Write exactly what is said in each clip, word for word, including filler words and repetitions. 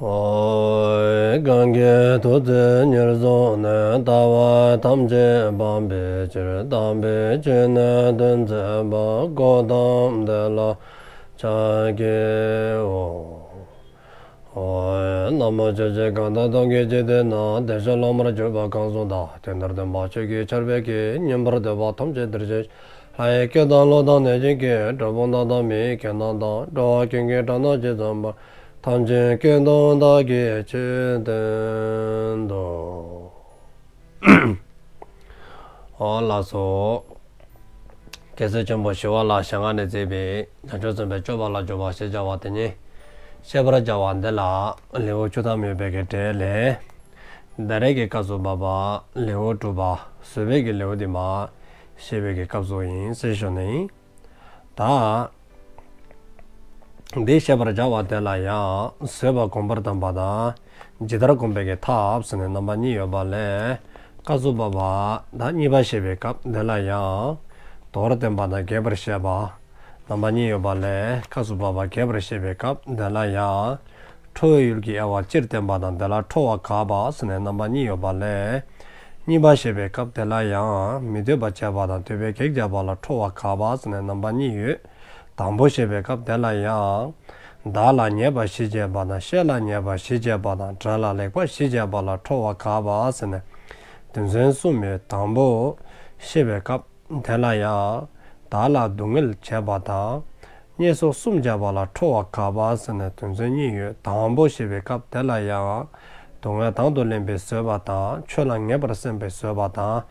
ཨོ། གང་གིས་ཐུགས་བརྩེ་ཉེར་བཟུང་ནས། ལྟ་བ་ཐམས་ཅད་སྤང་བའི་ཕྱིར། དམ་པའི་ཆོས་ནི་སྟོན་མཛད་པ། གཽ་ཏམ་དེ་ལ་ཕྱག་འཚལ་ལོ། ཨོ། ན་མོ། ཆོས་རྗེ་གང་དག་སྟོང་གི་འཇིག་རྟེན་ན། བདེ་གཤེགས་སློབ་མར་གྱུར་པ་གང་སུ་དག། དེ་ལྟར་སྟོན་པ་ཆོས་ཀྱི་ཆར་འབེབས་ཀྱིས། ཉན་པར་འདོད་པ་ཐམས་ཅད་འདིར་བྱོན། ལྷ་ཡི་སྐད་དང་ཀླུ་དང་གནོད་སྦྱིན་སྐད། གྲུལ་བུམ་དག་དང་མི་ཡི་སྐད་རྣམས་དང་། འགྲོ་བ་ཀུན་གྱི་སྒྲ་རྣམས་ཇི་ཙམ་པར། ཐམས་ཅད་སྐད་དུ་བདག་གིས་ཆོས་བསྟན་ཏོ། ཨོ་ལགས་སོ། རྒྱལ་སྲས་ཆེན་པོ་ཞི་བ་ལྷའི་ཞལ་སྔ་ནས་མཛད་པའི་བྱང་ཆུབ་སེམས་དཔའི་སྤྱོད་པ་ལ་འཇུག་པ་ཞེས་བྱ་བ་དེ་ཉིད་བཤད་པར་བྱ་བ་འདི་ལ་ལེའུ་བཅུ་ཐམ་ཡོད་པའི་གི་གྲས་ལས། ད་རེས་ཀྱི་སྐབས་སུ་བབ་པ་ལེའུ་དྲུག་པ་བཟོད་པའི་གི་ལེའུ་འདི་མར་བཤད་པའི་གི་སྐབས་སུ་ཨིན་ཟེར་ཞུ་ནི། ད་འདི་བཤད་པར་བྱ་བ་དེ་ལ་ཡང་བཟོད་པ་སྒོམ་པར་བསྟན་པ་དང་ཇི་ལྟར་སྒོམ་པའི་གི་ཐབས་ཟེར་ནས་རྣམ་པ་གཉིས་ཡོད་པ་ལས། སྐབས་སུ་བབ་པ་ད་གཉིས་པ་བཤད་པའི་སྐབས་དེ་ལ་ཡང་མདོར་བསྟན་པ་དང་རྒྱས་པར་བཤད་པ་རྣམ་པ་གཉིས་ཡོད་པ་ལས། སྐབས་སུ་བབ་པ་རྒྱས་པར་བཤད་པའི་སྐབས་དེ་ལ་ཡང་ཁྲོ་བའི་ཡུལ་གྱི་དབྱེ་བ་སྤྱིར་བསྟན་པ་དང་དེ་ལ་ཁྲོ་བ་དགག་པ་ཟེར་ནས་རྣམ་པ་གཉིས་ཡོད་པ་ལས། གཉིས་པ་བཤད་པའི་སྐབས་དེ་ལ་ཡང་མི་འདོད་པ་བྱས་པ་དང་འདོད་པའི་གེགས་བྱས་པ་ལ་ཁྲོ་བ་དགག་པ་ཟེར་ནས་རྣམ་པ་གཉིས་ཡོད། དང་པོ་བཤད་པའི་སྐབས་དེ་ལ་ཡང་། བདག་ལ་ཉེས་པ་བཞི་བྱས་པ་དང་བཤེས་ལ་ཉེས་པ་བཞི་བྱས་པ་དང་དགྲ་ལ་ལེགས་པ་བཞི་བྱས་པ་ལ་ཁྲོ་བ་དགག་པ་ཟེར་ནས་དོན་ཚན་གསུམ་ཡོད། དང་པོ་བཤད་པའི་སྐབས་དེ་ལ་ཡང་། བདག་ལ་སྡུག་བསྔལ་བྱས་པ་དང་། བརྙས་སོགས་གསུམ་བྱས་པ་ལ་ཁྲོ་བ་དགག་པ་ཟེར་ནས་དོན་ཚན་གཉིས་ཡོད། དང་པོ་བཤད་པའི་སྐབས་དེ་ལ་ཡང་། སྡུག་བསྔལ་དང་དུ་ལེན་པའི་བཟོད་པ་དང་། ཆོས་ལ་ངེས་པར་སེམས་པའི་བཟོད་པ་དང་།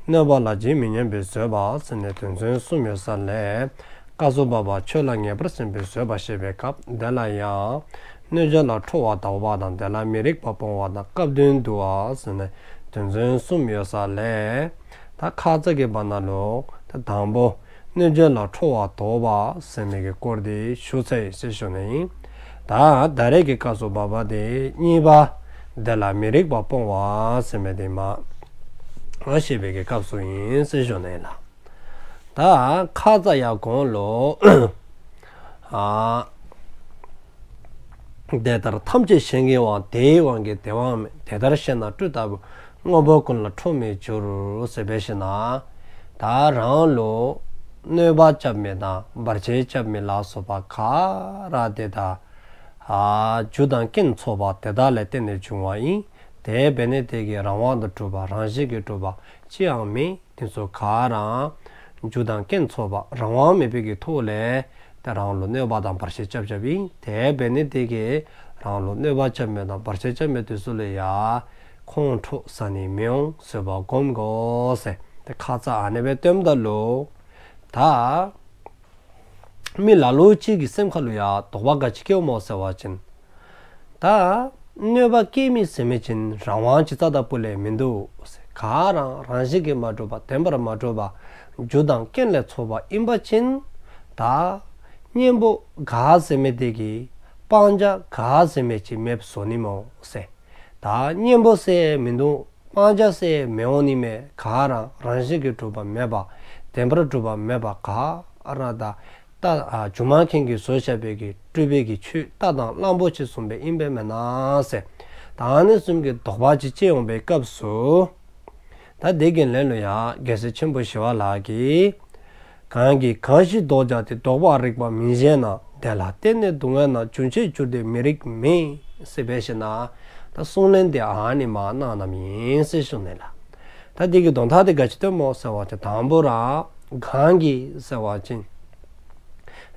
གནོད་པ་ལ་ཇི་མི་སྙམ་པའི་བཟོད་པ་ཟེར་ནས་དོན་ཚན་གསུམ་ཡོད་ས་ལས། སྐབས་སུ་བབ་པ་ཆོས་ལ་ངེས་པར་སེམས་པའི་བཟོད་པ་བཤད་པའི་སྐབས་དེ་ལ་ཡང་། གནོད་བྱེད་ལ་ཁྲོ་བ་དགག་པ་དང་དེ་ལ་མི་རིགས་པ་སྤོང་བ་དང་སྐབས་དོན་བསྡུ་བ་ཟེར་ནས་དོན་ཚན་གསུམ་ཡོད་ས་ལས། ད་ཁ་ཙ་གི་བར་ན་ལུ་ད་དང་པོ། གནོད་བྱེད་ལ་ཁྲོ་བ་དགག་པ་ཟེར་མི་གི་སྐོར་དེ་ཞུ་ཚར་ཡི་ཟེར་ཞུ་ནི་ཨིན། ད་ད་རེས་ཀྱི་སྐབས་སུ་བབ་པ་དེ་གཉིས་པ། དེ་ལ་མི་རིགས་པ་སྤོང་བ་ཟེར་མི་དེ་མར་བཤད་པའི་གི་སྐབས་སུ་ཨིན་ཟེར་ཞུ་ནི་ལགས། ད་ཁ་ཙ་ཡར་གོང་ལུ། ཨ། དེ་ལྟར་ཐམས་ཅད་གཞན་གྱི་དབང་། དེ་ཡི་དབང་གིས་དེ་དབང་མེད། དེ་ལྟར་ཤེས་ན་སྤྲུལ་ལྟ་བུ། དངོས་པོ་ཀུན་ལ་ཁྲོ་མི་འགྱུར། ཟེར་བའི་ཤུལ་ན། ད་རང་ལུ་གནོད་པ་རྐྱབ་མི་དང་བར་ཆད་རྐྱབ་མི་ལ་སོགས་པ་ག་ར་དེ་དག་ཨ་རྒྱུ་དང་རྐྱེན་ཚོགས་པ་དེ་དག་ལས་བརྟེན་ནས་བྱུང་བ་ཨིན། དེ་འབད་ནི་དེ་གིས་རང་དབང་དུ་གྲུབ་པ་རང་བཞིན་གྱིས་གྲུབ་པ་ཅི་ཡང་མེད། དེ་ཚུ་ག་ར་རྒྱུ་དང་རྐྱེན་ཚོགས་པ་རང་དབང་མེད་པའི་གི་ཐོག་ལས་ད་རང་ལུ་གནོད་པ་དང་བར་ཆད་རྐྱབ་རྐྱབཔ་ཨིན། དེ་འབད་ནི་དེ་གིས་རང་ལུ་གནོད་པ་རྐྱབ་མི་དང་བར་ཆད་རྐྱབ་མི་དེ་ཚུ་ལུ་ཡང་ཁོང་ཁྲོ་ཟ་ནི་མི་འོང་། བཟོད་པ་སྒོམ་དགོ་ཟེར། ད་ཁ་ཙ་ཨ་ནི་སྦེ་སྟོནམ་ད་ལུ་ད་མི་ལ་ལུ་ཅིག་གི་སེམས་ཁ་ལུ་ཡང་དོགས་པ་ག་ཅི་སྐྱེཝ་སྨོ་ཟེར་བ་ཅིན། ད་གནོད་པ་བཀལ་མི་ཟེར་མི་ཅིག་རང་དབང་ཅིག་རྩ་དང་སྤུ་ལས་མིན་འདུག་ཟེར། ག་ར་རང་བཞིན་གྱིས་མ་གྲུབ་པ་བདེན་པར་མ་གྲུབ་པ་རྒྱུ་དང་རྐྱེན་ལས་ཚོགས་པ་ཨིན་པ་ཅིན། ད་གཉེན་པོ་ག་ཟེར་མི་དེ་གིས་སྤང་བྱ་ག་ཟེར་མི་ཅིག་མེདཔ་བཟོ་ནི་སྨོ་ཟེར། ད་གཉེན་པོ་ཟེར་མིན་འདུག། སྤང་བྱ་ཟེར་མི་འོང་ནི་མས། ག་ར་རང་བཞིན་གྱིས་གྲུབ་པ་མེད་པ། བདེན་པར་གྲུབ་པ་མེད་པ་ག་ར་ད་ད་ཨ་སྒྱུ་མ་མཁན་གྱིས་བཟོ་བཞག་པའི་གི་སྤྲུལ་པའི་གི་ཆོས་རྟ་དང་གླང་པོ་ཆེ་བཟུམ་སྦེ་ཨིན་པས་མེན་ན་ཟེར། ད་ཨ་ནི་བཟུམ་གྱི་དོགས་པ་ཅིག་སྐྱེ་འོང་པའི་སྐབས་སུ། ད་དེ་གི་ལན་ལུ་ཡང་རྒྱལ་སྲས་ཆེན་པོ་ཞི་བ་ལྷ་གིས། གང་གིས་གང་ཞིག་ལྡོག་བྱ་སྟེ། ལྡོག་པར་རིགས་པ་མིན་ཞེ་ན། དེ་ལ་བརྟེན་ནས་སྡུག་བསྔལ་རྣམས། རྒྱུན་ཆད་འགྱུར་ཏེ་མི་རིགས་མེད། ཟེར་བའི་ཤུལ་ན། ད་གསུང་ལན་དེ་ཨ་ནི་མར་གནང་གནངམ་ཨིན་ཟེར་ཞུ་ནི་ལགས། ད་དེ་གི་དོན་དག་དེ་ག་ཅི་སྟོནམ་སྨོ་ཟེར་བ་ཅིན་དང་པོ་ར་གང་གིས་ཟེར་བ་ཅིན།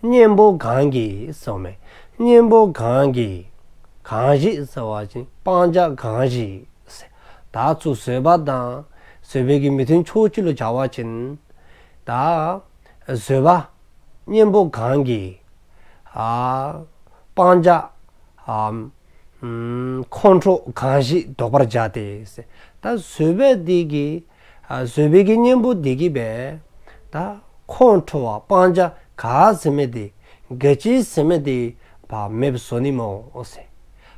གཉེན་པོ་གང་གིས་ཟེརཝ་མས། གཉེན་པོ་གང་གིས། གང་ཞིག་ཟེར་བ་ཅིན་སྤང་བྱ་གང་ཞིག་ཟེར། ད་ཚུར་བཟོད་པ་དང་བཟོད་པའི་གི་མི་མཐུན་ཕྱོགས་གཅིག་ལུ་སྦྱར་བ་ཅིན། ད་བཟོད་པ་གཉེན་པོ་གང་གིས། ཨ་སྤང་བྱ་ཨ་ཁོང་ཁྲོ་གང་ཞིག་ལྡོག་པར་བྱ་སྟེ་ཟེར། ད་བཟོད་པ་འདི་གིས་ཨ་བཟོད་པའི་གི་གཉེན་པོ་འདི་གིས་སྦེ་ད་ཁོང་ཁྲོ་བ་སྤང་བྱ་ག་ཟེར་མི་འདི་ག་ཅི་ཟེར་མི་འདི་ཕར་མེདཔ་བཟོ་ནི་སྨོ་ཟེར།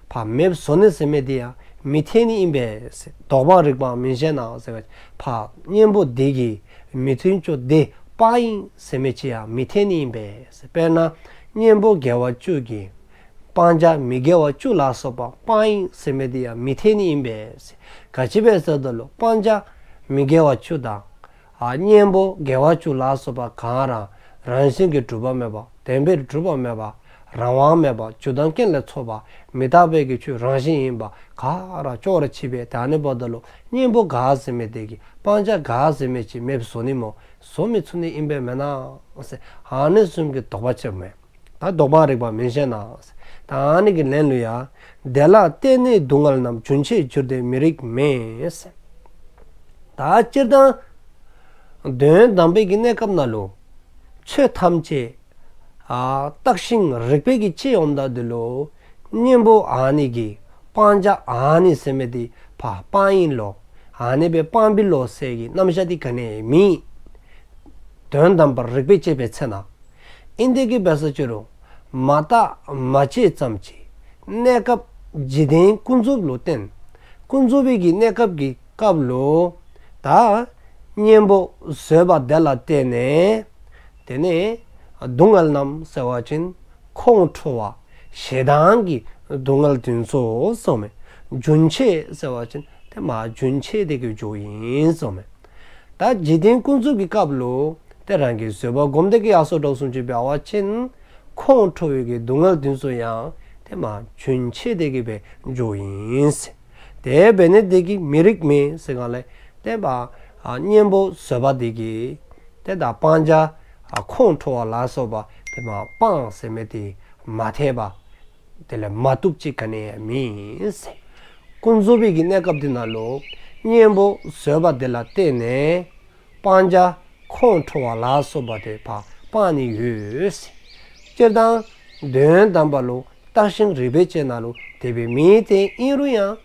ཕར་མེདཔ་བཟོ་ནི་ཟེར་མི་འདི་ཡང་མི་འཐད་ནི་ཨིན་པས་ཟེར། ལྡོག་པར་རིགས་པ་མིན་ཞེ་ན་ཟེར་བ་ཕར་གཉེན་པོ་འདི་གིས་མི་མཐུན་ཕྱོགས་འདི་སྤང་ཡི་ཟེར་མི་ཅིག་ཡང་མི་འཐད་ནི་ཨིན་པས་ཟེར། དཔེར་ན་གཉེན་པོ་དགེ་བ་བཅུ་གིས་སྤ་ སྤང་བྱ་མི་དགེ་བ་བཅུ་ལ་སོགས་པ་སྤང་ཡིན་ཟེར་མི་དེ་ཡང་མི་འཐད་ནི་ཨིན་པས། ག་ཅི་སྦེ་ཟེར་བ་ཅིན་སྤང་བྱ་མི་དགེ་བ་བཅུ་དང་། ཨ་གཉེན་པོ་དགེ་བ་བཅུ་ལ་སོགས་པ་ག་ར་རང་བཞིན་གྱིས་གྲུབ་པ་མེད་པ། བདེན་པར་གྲུབ་པ་མེད་པ། རང་དབང་མེད་པ། རྒྱུ་དང་རྐྱེན་ལས་ཚོགས་པ། མི་རྟག་པའི་གི་ཆོས་རང་བཞིན་ཡིན་པ། ག་ར་ཅོག་ར་འཐདཔ་སྦེ་ད་ཨ་ནི་འབདཝ་ད་ལུ་གཉེན་པོ་ག་ཟེར་མི་དེ་གིས་སྤང་བྱ་ག་ཟེར་མི་ཅིག་མེདཔ་བཟོ་ནི་སྨོ། བཟོ་མི་ཚུགས་ནི་ཨིན་པས་མེན་ན་ཟེར་ཨ་ནི་བཟུམ་གྱི་དོགས་པ་ཅིག་མས། ད་དོགས་པ་རིགས་པ་མི་ཤེས་ན། ད་ཨ་ནི་གི་ལན་ལུ་ཡང་། དེ་ལ་བརྟེན་ནས་སྡུག་བསྔལ་རྣམས། རྒྱུན་ཆད་འགྱུར་ཏེ་མི་རིགས་མེད། ད་སྤྱིར་བཏང་དོན་དམ་པའི་གི་གནས་སྐབས་ནང་ལུ་ཆོས་ཐམས་ཅད་ཨ་བརྟགས་ཤིང་རིགས་པའི་གིས་དཔྱད་འོངམ་ད་དེ་ལུ་གཉེན་པོ་ཨ་ནི་གི་སྤང་བྱ་ཨ་ནི་ཟེར་མི་དེ་ཕར་སྤང་ཡིན་ལོ། ཨ་ནི་སྦེ་སྤང་པའི་ལོ་ཟེར་གྱི་རྣམ་གཞག་དེ་ག་ནི་ཡང་མེད། དོན་དམ་པར་རིགས་པས་དཔྱད་པའི་ཚེ་ན། ཨིན་དེ་གིས་འབད་ས་ཅི་རུང་མ་བརྟགས་མ་དཔྱད་ཙམ་གྱིས་གནས་སྐབས་འཇིག་རྟེན་ཀུན་རྫོབ་ལུ་བརྟེན། ཀུན་རྫོབ་པའི་གི་གནས་སྐབས་ཀྱི་སྐབས་ལུ་ད་གཉེན་པོ་བཟོད་པ་དེ་ལ་བརྟེན་ནས་དེ་ནས་སྡུག་བསྔལ་རྣམས་ཟེར་བ་ཅིན་ཁོང་ཁྲོ་བ་ཞེ་སྡང་གི་སྡུག་བསྔལ་དེ་ཚུ་གསུངས་མས། རྒྱུན་ཆད་ཟེར་བ་ཅིན་དེ་མ་རྒྱུན་ཆད་དེ་གིས་འགྱོཝ་ཨིན་གསུངས་མས། ད་འཇིག་རྟེན་ཀུན་རྫོབ་ཀྱི་སྐབས་ལུ་དེ་རང་གིས་བཟོད་པ་སྒོམ་དེ་གིས་ཡར་སོ་དྲགས་སོང་ཅི་འབད་བ་ཅིན་ཁོང་ཁྲོ་བའི་གི་སྡུག་བསྔལ་དེ་ཚུ་ཡང་དེ་མ་རྒྱུན་ཆད་དེ་གིས་སྦེ་འགྱོཝ་ཨིན་ཟེར། དེ་འབད་ནི་དེ་གིས་མི་རིགས་མེད་ཟེར་ག་ལས་དེ་མ་ཨ་གཉེན་པོ་བཟོད་པ་དེ་གིས་དེ་ད་སྤང་བྱ་ཨ་ཁོང་ཁྲོ་བ་ལ་སོགས་པ་དེ་མ་སྤང་ཟེར་མི་དེ་མ་འཐད་པ། དེ་ལས་མ་བཏུབ་ཅིག་ག་ནི་ཡང་མེད་ཟེར། ཀུན་རྫོབ་པའི་གི་གནས་སྐབས་དེ་ནང་ལུ་གཉེན་པོ་བཟོད་པ་དེ་ལ་བརྟེན་ནས་སྤང་བྱ་ཁོང་ཁྲོ་བ་ལ་སོགས་པ་དེ་ཕར་སྤང་ནི་ཡོད་ཟེར། སྤྱིར་བཏང་དོན་དམ་པ་ལུ་བརྟགས་ཤིང་རིགས་པས་དཔྱད་ནང་ལུ་དེ་སྦེ་མེད། དེ་ཨིན་རུང་ཡང་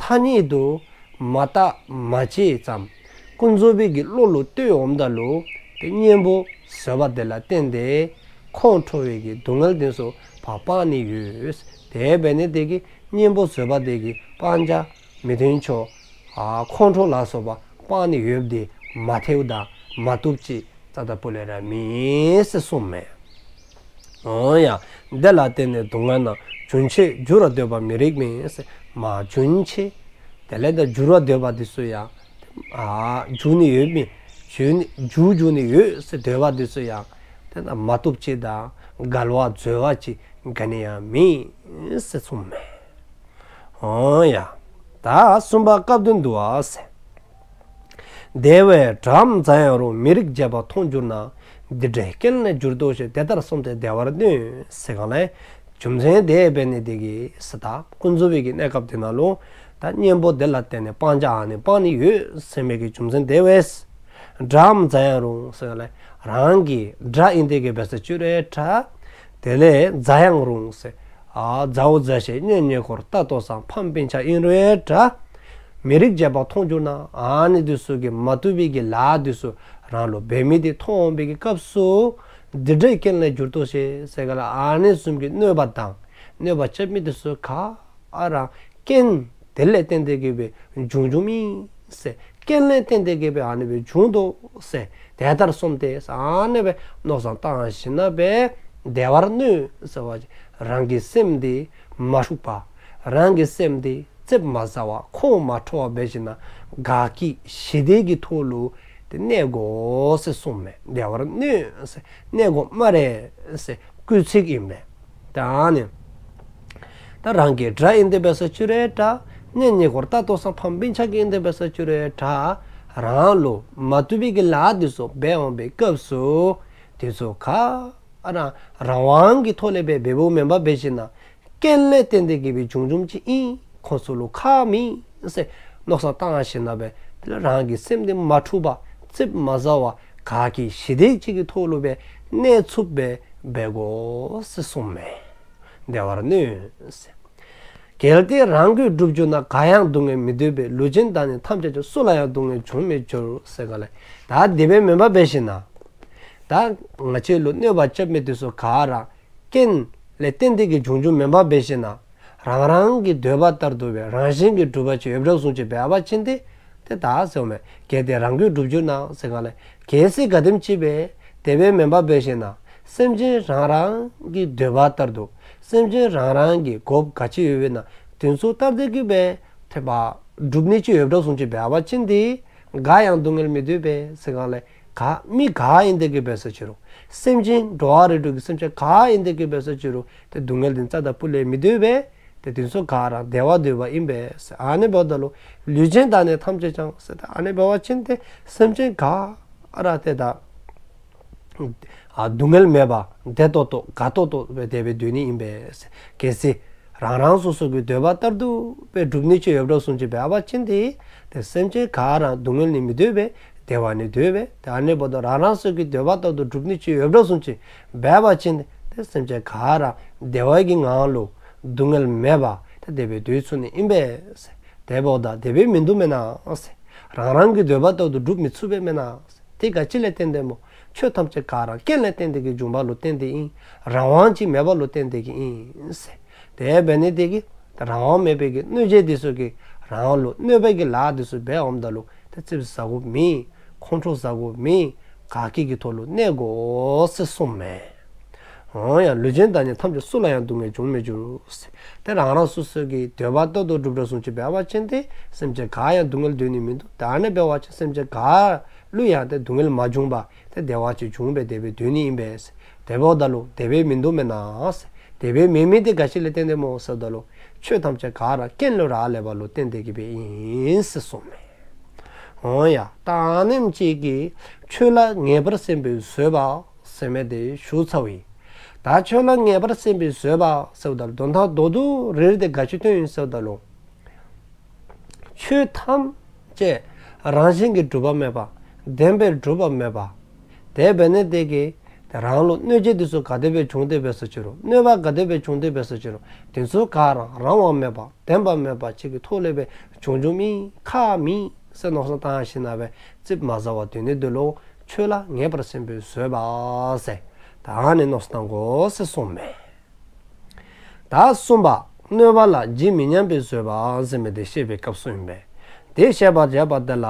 ཐ་སྙད་དུ་མ་བརྟགས་མ་དཔྱད་ཙམ་ཀུན་རྫོབ་པའི་གི་བློ་ལུ་ལྟོས་འོངམ་ད་ལུ་དེ་གཉེན་པོ་བཟོད་པ་དེ་ལ་བརྟེན་ཏེ་ཁོང་ཁྲོ་བའི་གི་སྡུག་བསྔལ་དེ་ཚུ་ཕར་སྤང་ནི་ཡོད། དེ་འབད་ནི་དེ་གིས་གཉེན་པོ་བཟོད་པ་དེ་གིས་སྤང་བྱ་མི་མཐུན་ཕྱོགས་ཨ་ཁོང་ཁྲོ་ལ་སོགས་པ་སྤང་ནི་ཡོདཔ་དེ་མ་འཐདཔ་དང་མ་བཏུབ་ཅིག་རྩ་དང་པོ་ལས་ར་མེད་ཟེར་གསུངས་མས། འོ་ཡ། དེ་ལ་བརྟེན་ནས་སྡུག་བསྔལ་རྣམས། རྒྱུན་ཆད་འགྱུར་བར་འདོད་པ་མི་རིགས་མེད་ཟེར། མ་རྒྱུན་ཆད། དེ་ལས་ད་འགྱུར་བར་འདོད་པ་དེ་ཚུ་ཡང་ཨ་འགྱུར་ནི་ཡོད་མི་འགྱུར་ནི་འགྱུར་འགྱུར་ནི་ཡོད་ཟེར་འདོད་པ་དེ་ཚུ་ཡང་དེ་ལས་མ་བཏུབ་ཅིག་དང་འགལ་བ་འཛོལ་བ་ཅིག་ག་ནི་ཡང་མེད་ཟེར་གསུངས་མས། འོ་ཡ། ད་གསུམ་པ་སྐབས་དོན་བསྡུ་བ་ཟེར། དེ་བས་དགྲའམ་མཛའ་ཡང་རུང་། མི་རིགས་བྱེད་པ་མཐོང་གྱུར་ན། འདི་འདྲའི་རྐྱེན་ལས་གྱུར་ཏོ་ཞེས། དེ་ལྟར་སོམས་ཏེ་བདེ་བར་གནོད། ཟེར་ག་ལས་རྒྱུ་མཚན་དེ་འབད་ནི་དེ་གིས་ཟེར། ད་ཀུན་རྫོབ་པའི་གི་གནས་སྐབས་དེ་ནང་ལུ་ད་གཉེན་པོ་དེ་ལ་བརྟེན་ནས་སྤང་བྱ་ཨ་ནི་སྤང་ནི་ཡོད་ཟེར་མི་གི་རྒྱུ་མཚན་དེ་བས། དགྲའམ་མཛའ་ཡང་རུང་ཟེར་ག་ལས་རང་གི་དགྲ་ཨིན་དེ་གིས་འབད་ས་ཅི་རུང་འདྲ། དེ་ལས་མཛའ་ཡང་རུང་ཟེར། ཨ་མཛའ་བོ་མཛའ་བཤེས་གཉེན་ཉེ་འཁོར་ལྟོ་ཚང་ཕམ་སྤུན་ཆ་ཨིན་རུང་འདྲ། མི་རིགས་བྱེད་པ་མཐོང་གྱུར་ན། ཨ་ནི་དེ་ཚུ་གིས་མ་བཏུབ་པའི་གི་ལཱ་དེ་ཚུ་རང་ལུ་འབད་མི་དེ་མཐོང་འོང་པའི་གི་སྐབས་སུ། འདི་འདྲའི་རྐྱེན་ལས་གྱུར་ཏོ་ཞེས་ཟེར་ག་ལས་ཨ་ནི་བཟུམ་གྱི་གནོད་པ་དང་གནོད་པ་རྐྱབ་མི་དེ་ཚུ་ག་ར་རྐྱེན་དེ་ལས་བརྟེན་ཏེ་གིས་སྦེ་བྱུང་བྱུངམ་ཨིན་ཟེར། རྐྱེན་ལས་བརྟེན་ཏེ་གིས་སྦེ་ཨ་ནི་སྦེ་བྱུང་དོ་ཟེར། དེ་ལྟར་སོམས་ཏེ་ཨ་ནི་སྦེ་མནོ་བསམ་བཏང་ཞིནམ་ལས་བདེ་བར་གནོད་ཟེར་བ་ཅིན་རང་གི་སེམས་འདི་མ་འཁྲུགས་པ། རང་གི་སེམས་འདི་ཙིགཔ་མ་ཟ་བར་ཁོང་མ་ཁྲོ་བར་འབད་ཞིནམ་ལས་དགའ་སྐྱིད་ཞི་བདེ་གི་ཐོག་ལུ་དེ་གནས་དགོ་ཟེར་གསུངས་མས། བདེ་བར་གནོད་ཟེར་གནས་དགོ་སྨ་རེ་ཟེར་སྐུལ་ཚིག་ཨིན་པས། ད་ཨ་ནི་ད་རང་གི་དགྲ་ཨིན་དེ་འབད་ས་ཅི་རུང་འདྲ། གཉེན་ཉེ་འཁོར་ལྟོ་ཚང་ཕམ་སྤུན་ཆ་གི་ཨིན་དེ་འབད་ས་ཅི་རུང་འདྲ། རང་ལུ་མ་བཏུབ་པའི་གི་ལཱ་དེ་ཚུ་འབད་འོང་པའི་སྐབས་སུ་དེ་ཚུ་ག་ར་རང་དབང་གི་ཐོག་ལས་སྦེ་འབདཝ་མེན་པར་འབད་ཞིནམ་ལས་རྐྱེན་ལས་བརྟེན་ཏེ་གིས་སྦེ་བྱུང་བྱུངམ་ཅིག་ཨིན། ཁོང་ཚུ་ལུ་ཁག་མེད་ཟེར་མནོ་བསམ་བཏང་ཞིནམ་ལས་དེ་ལས་རང་གི་སེམས་འདི་མ་འཁྲུགས་པར་ཙིགཔ་མ་ཟ་བར་དགའ་སྐྱིད་ཞི་བདེ་ཅིག་གི་ཐོག་ལུ་སྦེ་གནས་ཚུགསཔ་སྦེ་འབད་དགོ་ཟེར་གསུངས་མས། བདེ་བར་གནོད་ཟེར། གལ་ཏེ་རང་གིས་བསྒྲུབ་གྱུར་ན། གང་ཡང་སྡུག་བསྔལ་མི་འདོད་པས། ལུས་ཅན་དང་ནི་ཐམས་ཅད་ཀྱང་། སུ་ལ་ཡང་སྡུག་བསྔལ་འབྱུང་མི་འགྱུར། ཟེར་ག་ལས་ད་དེ་སྦེ་མེན་པར་འབད་ཞིནམ་ལས་ད་ང་བཅས་ལུ་གནོད་པ་རྐྱབ་མི་དེ་ཚུ་ག་ར་རྐྱེན་ལས་བརྟེན་ཏེ་གིས་བྱུང་བྱུངམ་མེན་པར་འབད་ཞིནམ་ལས་རང་རང་གི་འདོད་པ་ལྟར་དུ་སྦེ་རང་བཞིན་གྱིས་གྲུབ་པ་ཅིག་ཡོདཔ་བཟུམ་ཅིག་འབད་བ་ཅིན་ཏེ་དེ་ད་ཟེརཝ་མས། གལ་ཏེ་རང་གིས་བསྒྲུབ་གྱུར་ན་ཟེར་ག་ལས་གལ་སྲིད་ག་དེམ་ཅིག་སྦེ་དེ་སྦེ་མེན་པར་འབད་ཞིནམ་ལས་ སེམས་ཅན་རང་རང་གི་འདོད་པ་ལྟར་དུ་སེམས་ཅན་རང་རང་གི་དགོཔ་ག་ཅི་ཡོད་པས་ན་དེ་ཚུ་ལྟར་དེ་གི་སྦེ་ཐེབས་པ་སྒྲུབ་ནི་ཅིག་ཡོདཔ་འདྲཝ་སོང་ཅི་འབད་བ་ཅིན་དེ་ག་ཡང་སྡུག་བསྔལ་མི་འདོད་པས་ཟེར་གང་ལས་ག་མི་ག་ཨིན་དེ་གི་སྦེ་ཟེར་ཅི་རུང་སེམས་ཅན་འགྲོ་བ་རིགས་དྲུག་གི་སེམས་ཅན་ག་ཨིན་དེ་གི་སྦེ་ཟེར་ཅི་རུང་དེ་སྡུག་བསྔལ་དེ་རྩ་དང་སྤུ་ལས་མི་འདོད་པས། དེ་དེ་ཚུ་ག་ར་བདེ་བ་འདོད་པ་ཨིན་པས། ཨ་ནི་འབདཝ་ད་ལུ་ལུས་ཅན་དང་ནི་ཐམས་ཅད་ཀྱང་ཟེར་ཏེ་ཨ་ནི་འབད་བ་ཅིན་དེ་སེམས་ཅན་ག་ར་དེ་ད་ཨ་སྡུག་བསྔལ་མེད་པ་བདེ་ཏོག་ཏོ་དགའ་ཏོག་ཏོ་སྦེ་དེ་སྦེ་སྡོད་ནི་ཨིན་པས། གལ་སྲིད་རང་རང་སོ་སོ་གི་འདོད་པ་ལྟར་དུ་སྦེ་སྒྲུབ་ནི་ཅིག་ཡོདཔ་འདྲཝ་སོང་ཅི་འབད་བ་ཅིན་དེ་དེ་སེམས་ཅན་ག་ར་སྡུག་བསྔལ་ནི་མི་འདོད་པས། བདེ་བ་ནི་འདོད་པས། དེ་ཨ་ནི་འབདཝ་ད་རང་རང་སོ་སོ་གི་འདོད་པ་ལྟར་དུ་སྒྲུབ་ནི་ཅིག་ཡོདཔ་འདྲཝ་སོང་ཅི་འབད་བ་ཅིན་དེ་སེམས་ཅན་ག་ར་བདེ་བ་གི་ངང་ལུ་སྡུག་བསྔལ་མེད་པ་དེ་དེ་སྦེ་སྡོད་ཚུགས་ནི་ཨིན་པས། དེ་འབདཝ་ད་དེ་སྦེ་མིན་འདུག་མེན་ན། རང་རང་གི་འདོད་པ་ལྟར་དུ་སྒྲུབ་མི་ཚུགས་པས་མེན་ན། དེ་ག་ཅི་ལས་བརྟེན་ཏེ་སྨོ། ཆོས་ཐམས་ཅད་ག་ར་རྐྱེན་ལས་བརྟེན་ཏེ་གི་འབྱུང་བ་ལུ་བརྟེན་ཏེ་ཨིན། རང་དབང་ཅིག་མེད་པ་ལུ་བརྟེན་ཏེ་གི་ཨིན་ཟེར། དེ་འབད་ནི་དེ་གིས་རང་དབང་མེད་པའི་གི་གནོད་བྱེད་དེ་ཚུ་གིས་རང་ལུ་གནོད་པའི་གི་ལཱ་དེ་ཚུ་འབད་འོངམ་ད་ལུ་དེ་ཙིགཔ་ཟ་དགོཔ་མེད། ཁོང་ཁྲོ་ཟ་དགོཔ་མེད། དགའ་སྐྱིད་ཀྱི་ཐོག་ལུ་གནས་དགོ་ཟེར་གསུངསམ་མས། འོ་ཡ། ལུས་ཅན་དང་ནི་ཐམས་ཅད་སུ་ལ་ཡང་སྡུག་བསྔལ་འབྱུང་མི་འགྱུར་ཟེར། དེ་རང་རང་སོ་སོ་གི་འདོད་པ་ལྟར་དུ་སྒྲུབ་འདྲཝ་སོང་ཅི་འབད་བ་ཅིན་དེ་སེམས་ཅན་ག་ཡང་སྡུག་བསྔལ་འདོད་ནི་མིན་འདུག། དེ་ཨ་ནི་འབད་བ་ཅིན་སེམས་ཅན་ག་ལུ་ཡང་དེ་སྡུག་བསྔལ་མ་བྱུང་པར་དེ་བདེ་བ་ཅིག་བྱུང་སྦེ་དེ་སྦེ་སྡོད་ནི་ཨིན་པས། དེ་འབདཝ་ད་ལུ་དེ་སྦེ་མིན་འདུག་མེན་ན་ཟེར། དེ་སྦེ་མེན་མི་དེ་ག་ཅི་ལས་བརྟེན་ཏེ་སྨོ་ཟེརཝ་ད་ལུ་ཆོས་ཐམས་ཅད་ག་ར་རྐྱེན་ལུ་རག་ལས་པ་ལུ་བརྟེན་ཏེ་གི་སྦེ་ཨིན་ཟེར་གསུངསམ་མས། འོ་ཡ། ད་ཨ་ནེམ་ཅིག་གིས་ཆོས་ལ་ངེས་པར་སེམས་པའི་བཟོད་པ་ཟེར་མི་དེ་ཞུ་ཚརཝ་ཨིན། ད་ཆོས་ལ་ངེས་པར་སེམས་པའི་བཟོད་པ་ཟེརཝ་ད་ལུ་དོན་དག་མདོར་བསྡུས་རེ་དེ་ག་ཅི་སྟོན་ཡི་ཟེརཝ་ད་ལུ་ཆོས་ཐམས་ཅད་རང་བཞིན་གྱིས་གྲུབ་པ་མེད་པ། བདེན་པར་གྲུབ་པ་མེད་པ། དེ་འབད་ནི་དེ་གིས་དེ་རང་ལུ་གནོད་བྱེད་དེ་ཚུ་ག་དེ་སྦེ་བྱུང་སྟེ་འབད་སོ་ཅི་རུང་གནོད་པ་ག་དེ་སྦེ་བྱུང་སྟེ་འབད་སོ་ཅི་རུང་དེ་ཚུ་ག་ར་རང་དབང་མེད་པ་བདེན་པ་མེད་པ་ཅིག་གི་ཐོག་ལས་སྦེ་བྱུང་བྱུངམ་ཨིན་ཁག་མེད་ཟེར་མནོ་བསམ་བཏང་ཞིནམ་ལས་ཙིགཔ་མ་ཟ་བར་སྡོད་ནི་དེ་ལུ་ཆོས་ལ་ངེས་པར་སེམས་པའི་བཟོད་པ་ཟེར། ད་ཨ་ནི་མནོ་བསམ་བཏང་དགོ་ཟེར་གསུངསམ་མས། ད་གསུམ་པ། གནོད་པ་ལ་ཇི་མི་སྙམ་པའི་བཟོད་པ་ཟེར་མི་དེ་བཤད་པའི་སྐབས་སུ་ཨིན་པས། དེ་བཤད་པར་བྱ་བ་དེ་ལ།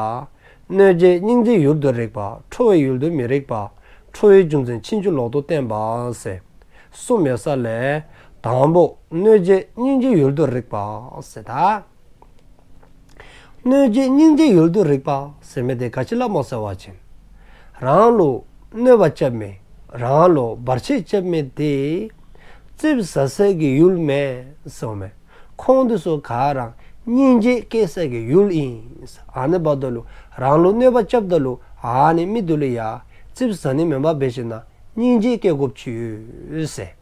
གནོད་བྱེད་སྙིང་རྗེའི་ཡུལ་དུ་རིགས་པ། ཁྲོ་བའི་ཡུལ་དུ་མི་རིགས་པ། ཁྲོ་བའི་རྒྱུ་མཚན་ཕྱིན་ཅི་ལོག་ཏུ་བསྟན་པ་ཟེར་གསུམ་ཡོད་ས་ལས། དང་པོ་གནོད་བྱེད་སྙིང་རྗེའི་ཡུལ་དུ་རིགས་པ་ཟེར་ད། གནོད་བྱེད་སྙིང་རྗེའི་ཡུལ་དུ་རིགས་པ་ཟེར་མི་དེ་ག་ཅི་ལུ་སྨོ་ཟེར་བ་ཅིན། རང་ལུ་གནོད་པ་རྐྱབ་མི་རང་ལུ་བར་ཆད་རྐྱབ་མི་དེ་ཙིགཔ་ཟ་སའི་གི་ཡུལ་མེན་ཟེརཝ་མས། ཁོང་དེ་ཚུ་ག་ར་སྙིང་རྗེ་སྐྱེ་སའི་གི་ཡུལ་ཨིན། ཨ་ནི་འབདཝ་ད་ལུ་རང་ལུ་གནོད་པ་རྐྱབ་ད་ལུ་ཨ་ནི་མི་དེ་ལུ་ཡང་ཙིགཔ་ཟ་ནི་མེན་པར་འབད་ཞིནམ་ལས་སྙིང་རྗེ་སྐྱེ་དགོཔ་ཅིག་ཡོད་ཟེར།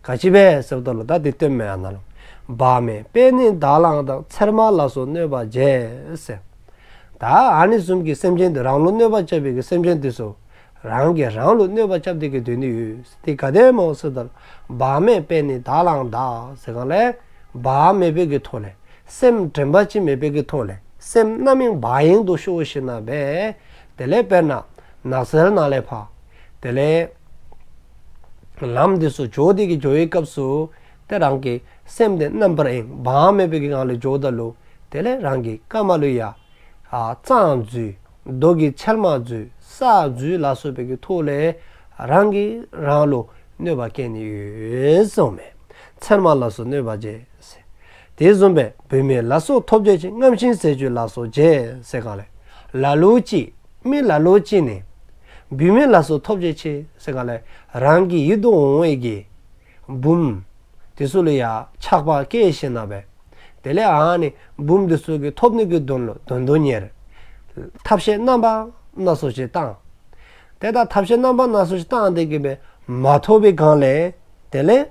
ག་ཅི་འབད་ཟེརཝ་ད་ལུ་ད་དེ་སྟོནམ་མས་ཨ་ནཱ་ལུ། བག་མེད་པས་ནི་བདག་ལའང་བདག། ཚེར་མ་ལ་སོགས་གནོད་པ་བྱེད་ཟེར། ད་ཨ་ནི་བཟུམ་གྱི་སེམས་ཅན་དེ་རང་ལུ་གནོད་པ་རྐྱབ་པའི་གི་སེམས་ཅན་དེ་ཚུ་རང་གིས་རང་ལུ་གནོད་པ་རྐྱབ་སྟེ་གི་སྡོད་ནི་ཡོད། དེ་ག་དེ་སྨོ་ཟེརཝ་ད་ལུ་བག་མེད་པས་ནི་བདག་ལའང་བདག་ཟེར་གང་ལས་བག་མེད་པའི་གི་ཐོག་ལས་སེམས་དྲན་པ་ཅིག་མེད་པའི་གི་ཐོག་ལས་སེམས་རྣམ་གཡེང་བག་གཡེང་དུ་ཤོར་ཞིནམ་ལས་དེ་ལས་དཔེར་ན་ནགས་ཚལ་ནང་ལས་ཕར་དེ་ལས་ལམ་དེ་ཚུ་འགྱོ་སྟེ་གི་འགྱོ་བའི་སྐབས་སུ་དེ་རང་གི་སེམས་དེ་རྣམ་པར་གཡེང་བག་མེད་པའི་གི་ངང་ལས་འགྱོཝ་ད་ལུ་དེ་ལས་རང་གི་རྐངམ་ལུ་ཡང་ཨ་རྩང་འཛུལ། རྡོ་གི་ཕྱེལམ་འཛུལ། ས་འཛུལ་ལ་སོགས་པའི་གི་ཐོག་ལས་རང་གིས་རང་ལུ་གནོད་པ་བཀལ་ནི་ཡོད་གསུངསམ་མས། ཚེར་མ་ལ་སོགས་གནོད་པ་བྱེད་ཟེར། དེ་བཟུམ་སྦེ་བུད་མེད་ལ་སོགས་ཐོབ་བྱའི་ཕྱིར། རྔམ་ཞིང་ཟས་སྤྱོད་ལ་སོགས་བྱེད་ཟེར་གང་ལས་ལ་ལུ་ཅིག་མི་ལ་ལུ་ཅིག་ནི་བུད་མེད་ལ་སོགས་ཐོབ་བྱའི་ཕྱིར་ཟེར་གང་ལས་རང་གི་ཡིད་དུ་འོང་བའི་གི་བུམོ་དེ་ཚུ་ལུ་ཡང་ཆགས་པ་སྐྱེ་ཞིནམ་ལས་དེ་ལས་ཨ་ནི་བུམོ་དེ་ཚུ་གི་ཐོབ་ནི་གི་དོན་ལུ་དོན་དུ་གཉེར། ཐབས་ཤེས་རྣམ་པ་སྣ་ཚོགས་ཅིག་བཏང་། དེ་ད་ཐབས་ཤེས་རྣམ་པ་སྣ་ཚོགས་ཅིག་བཏང་སྟེ་གི་སྦེ་མ་ཐོབ་པའི་སྒང་ལས་དེ་ལས་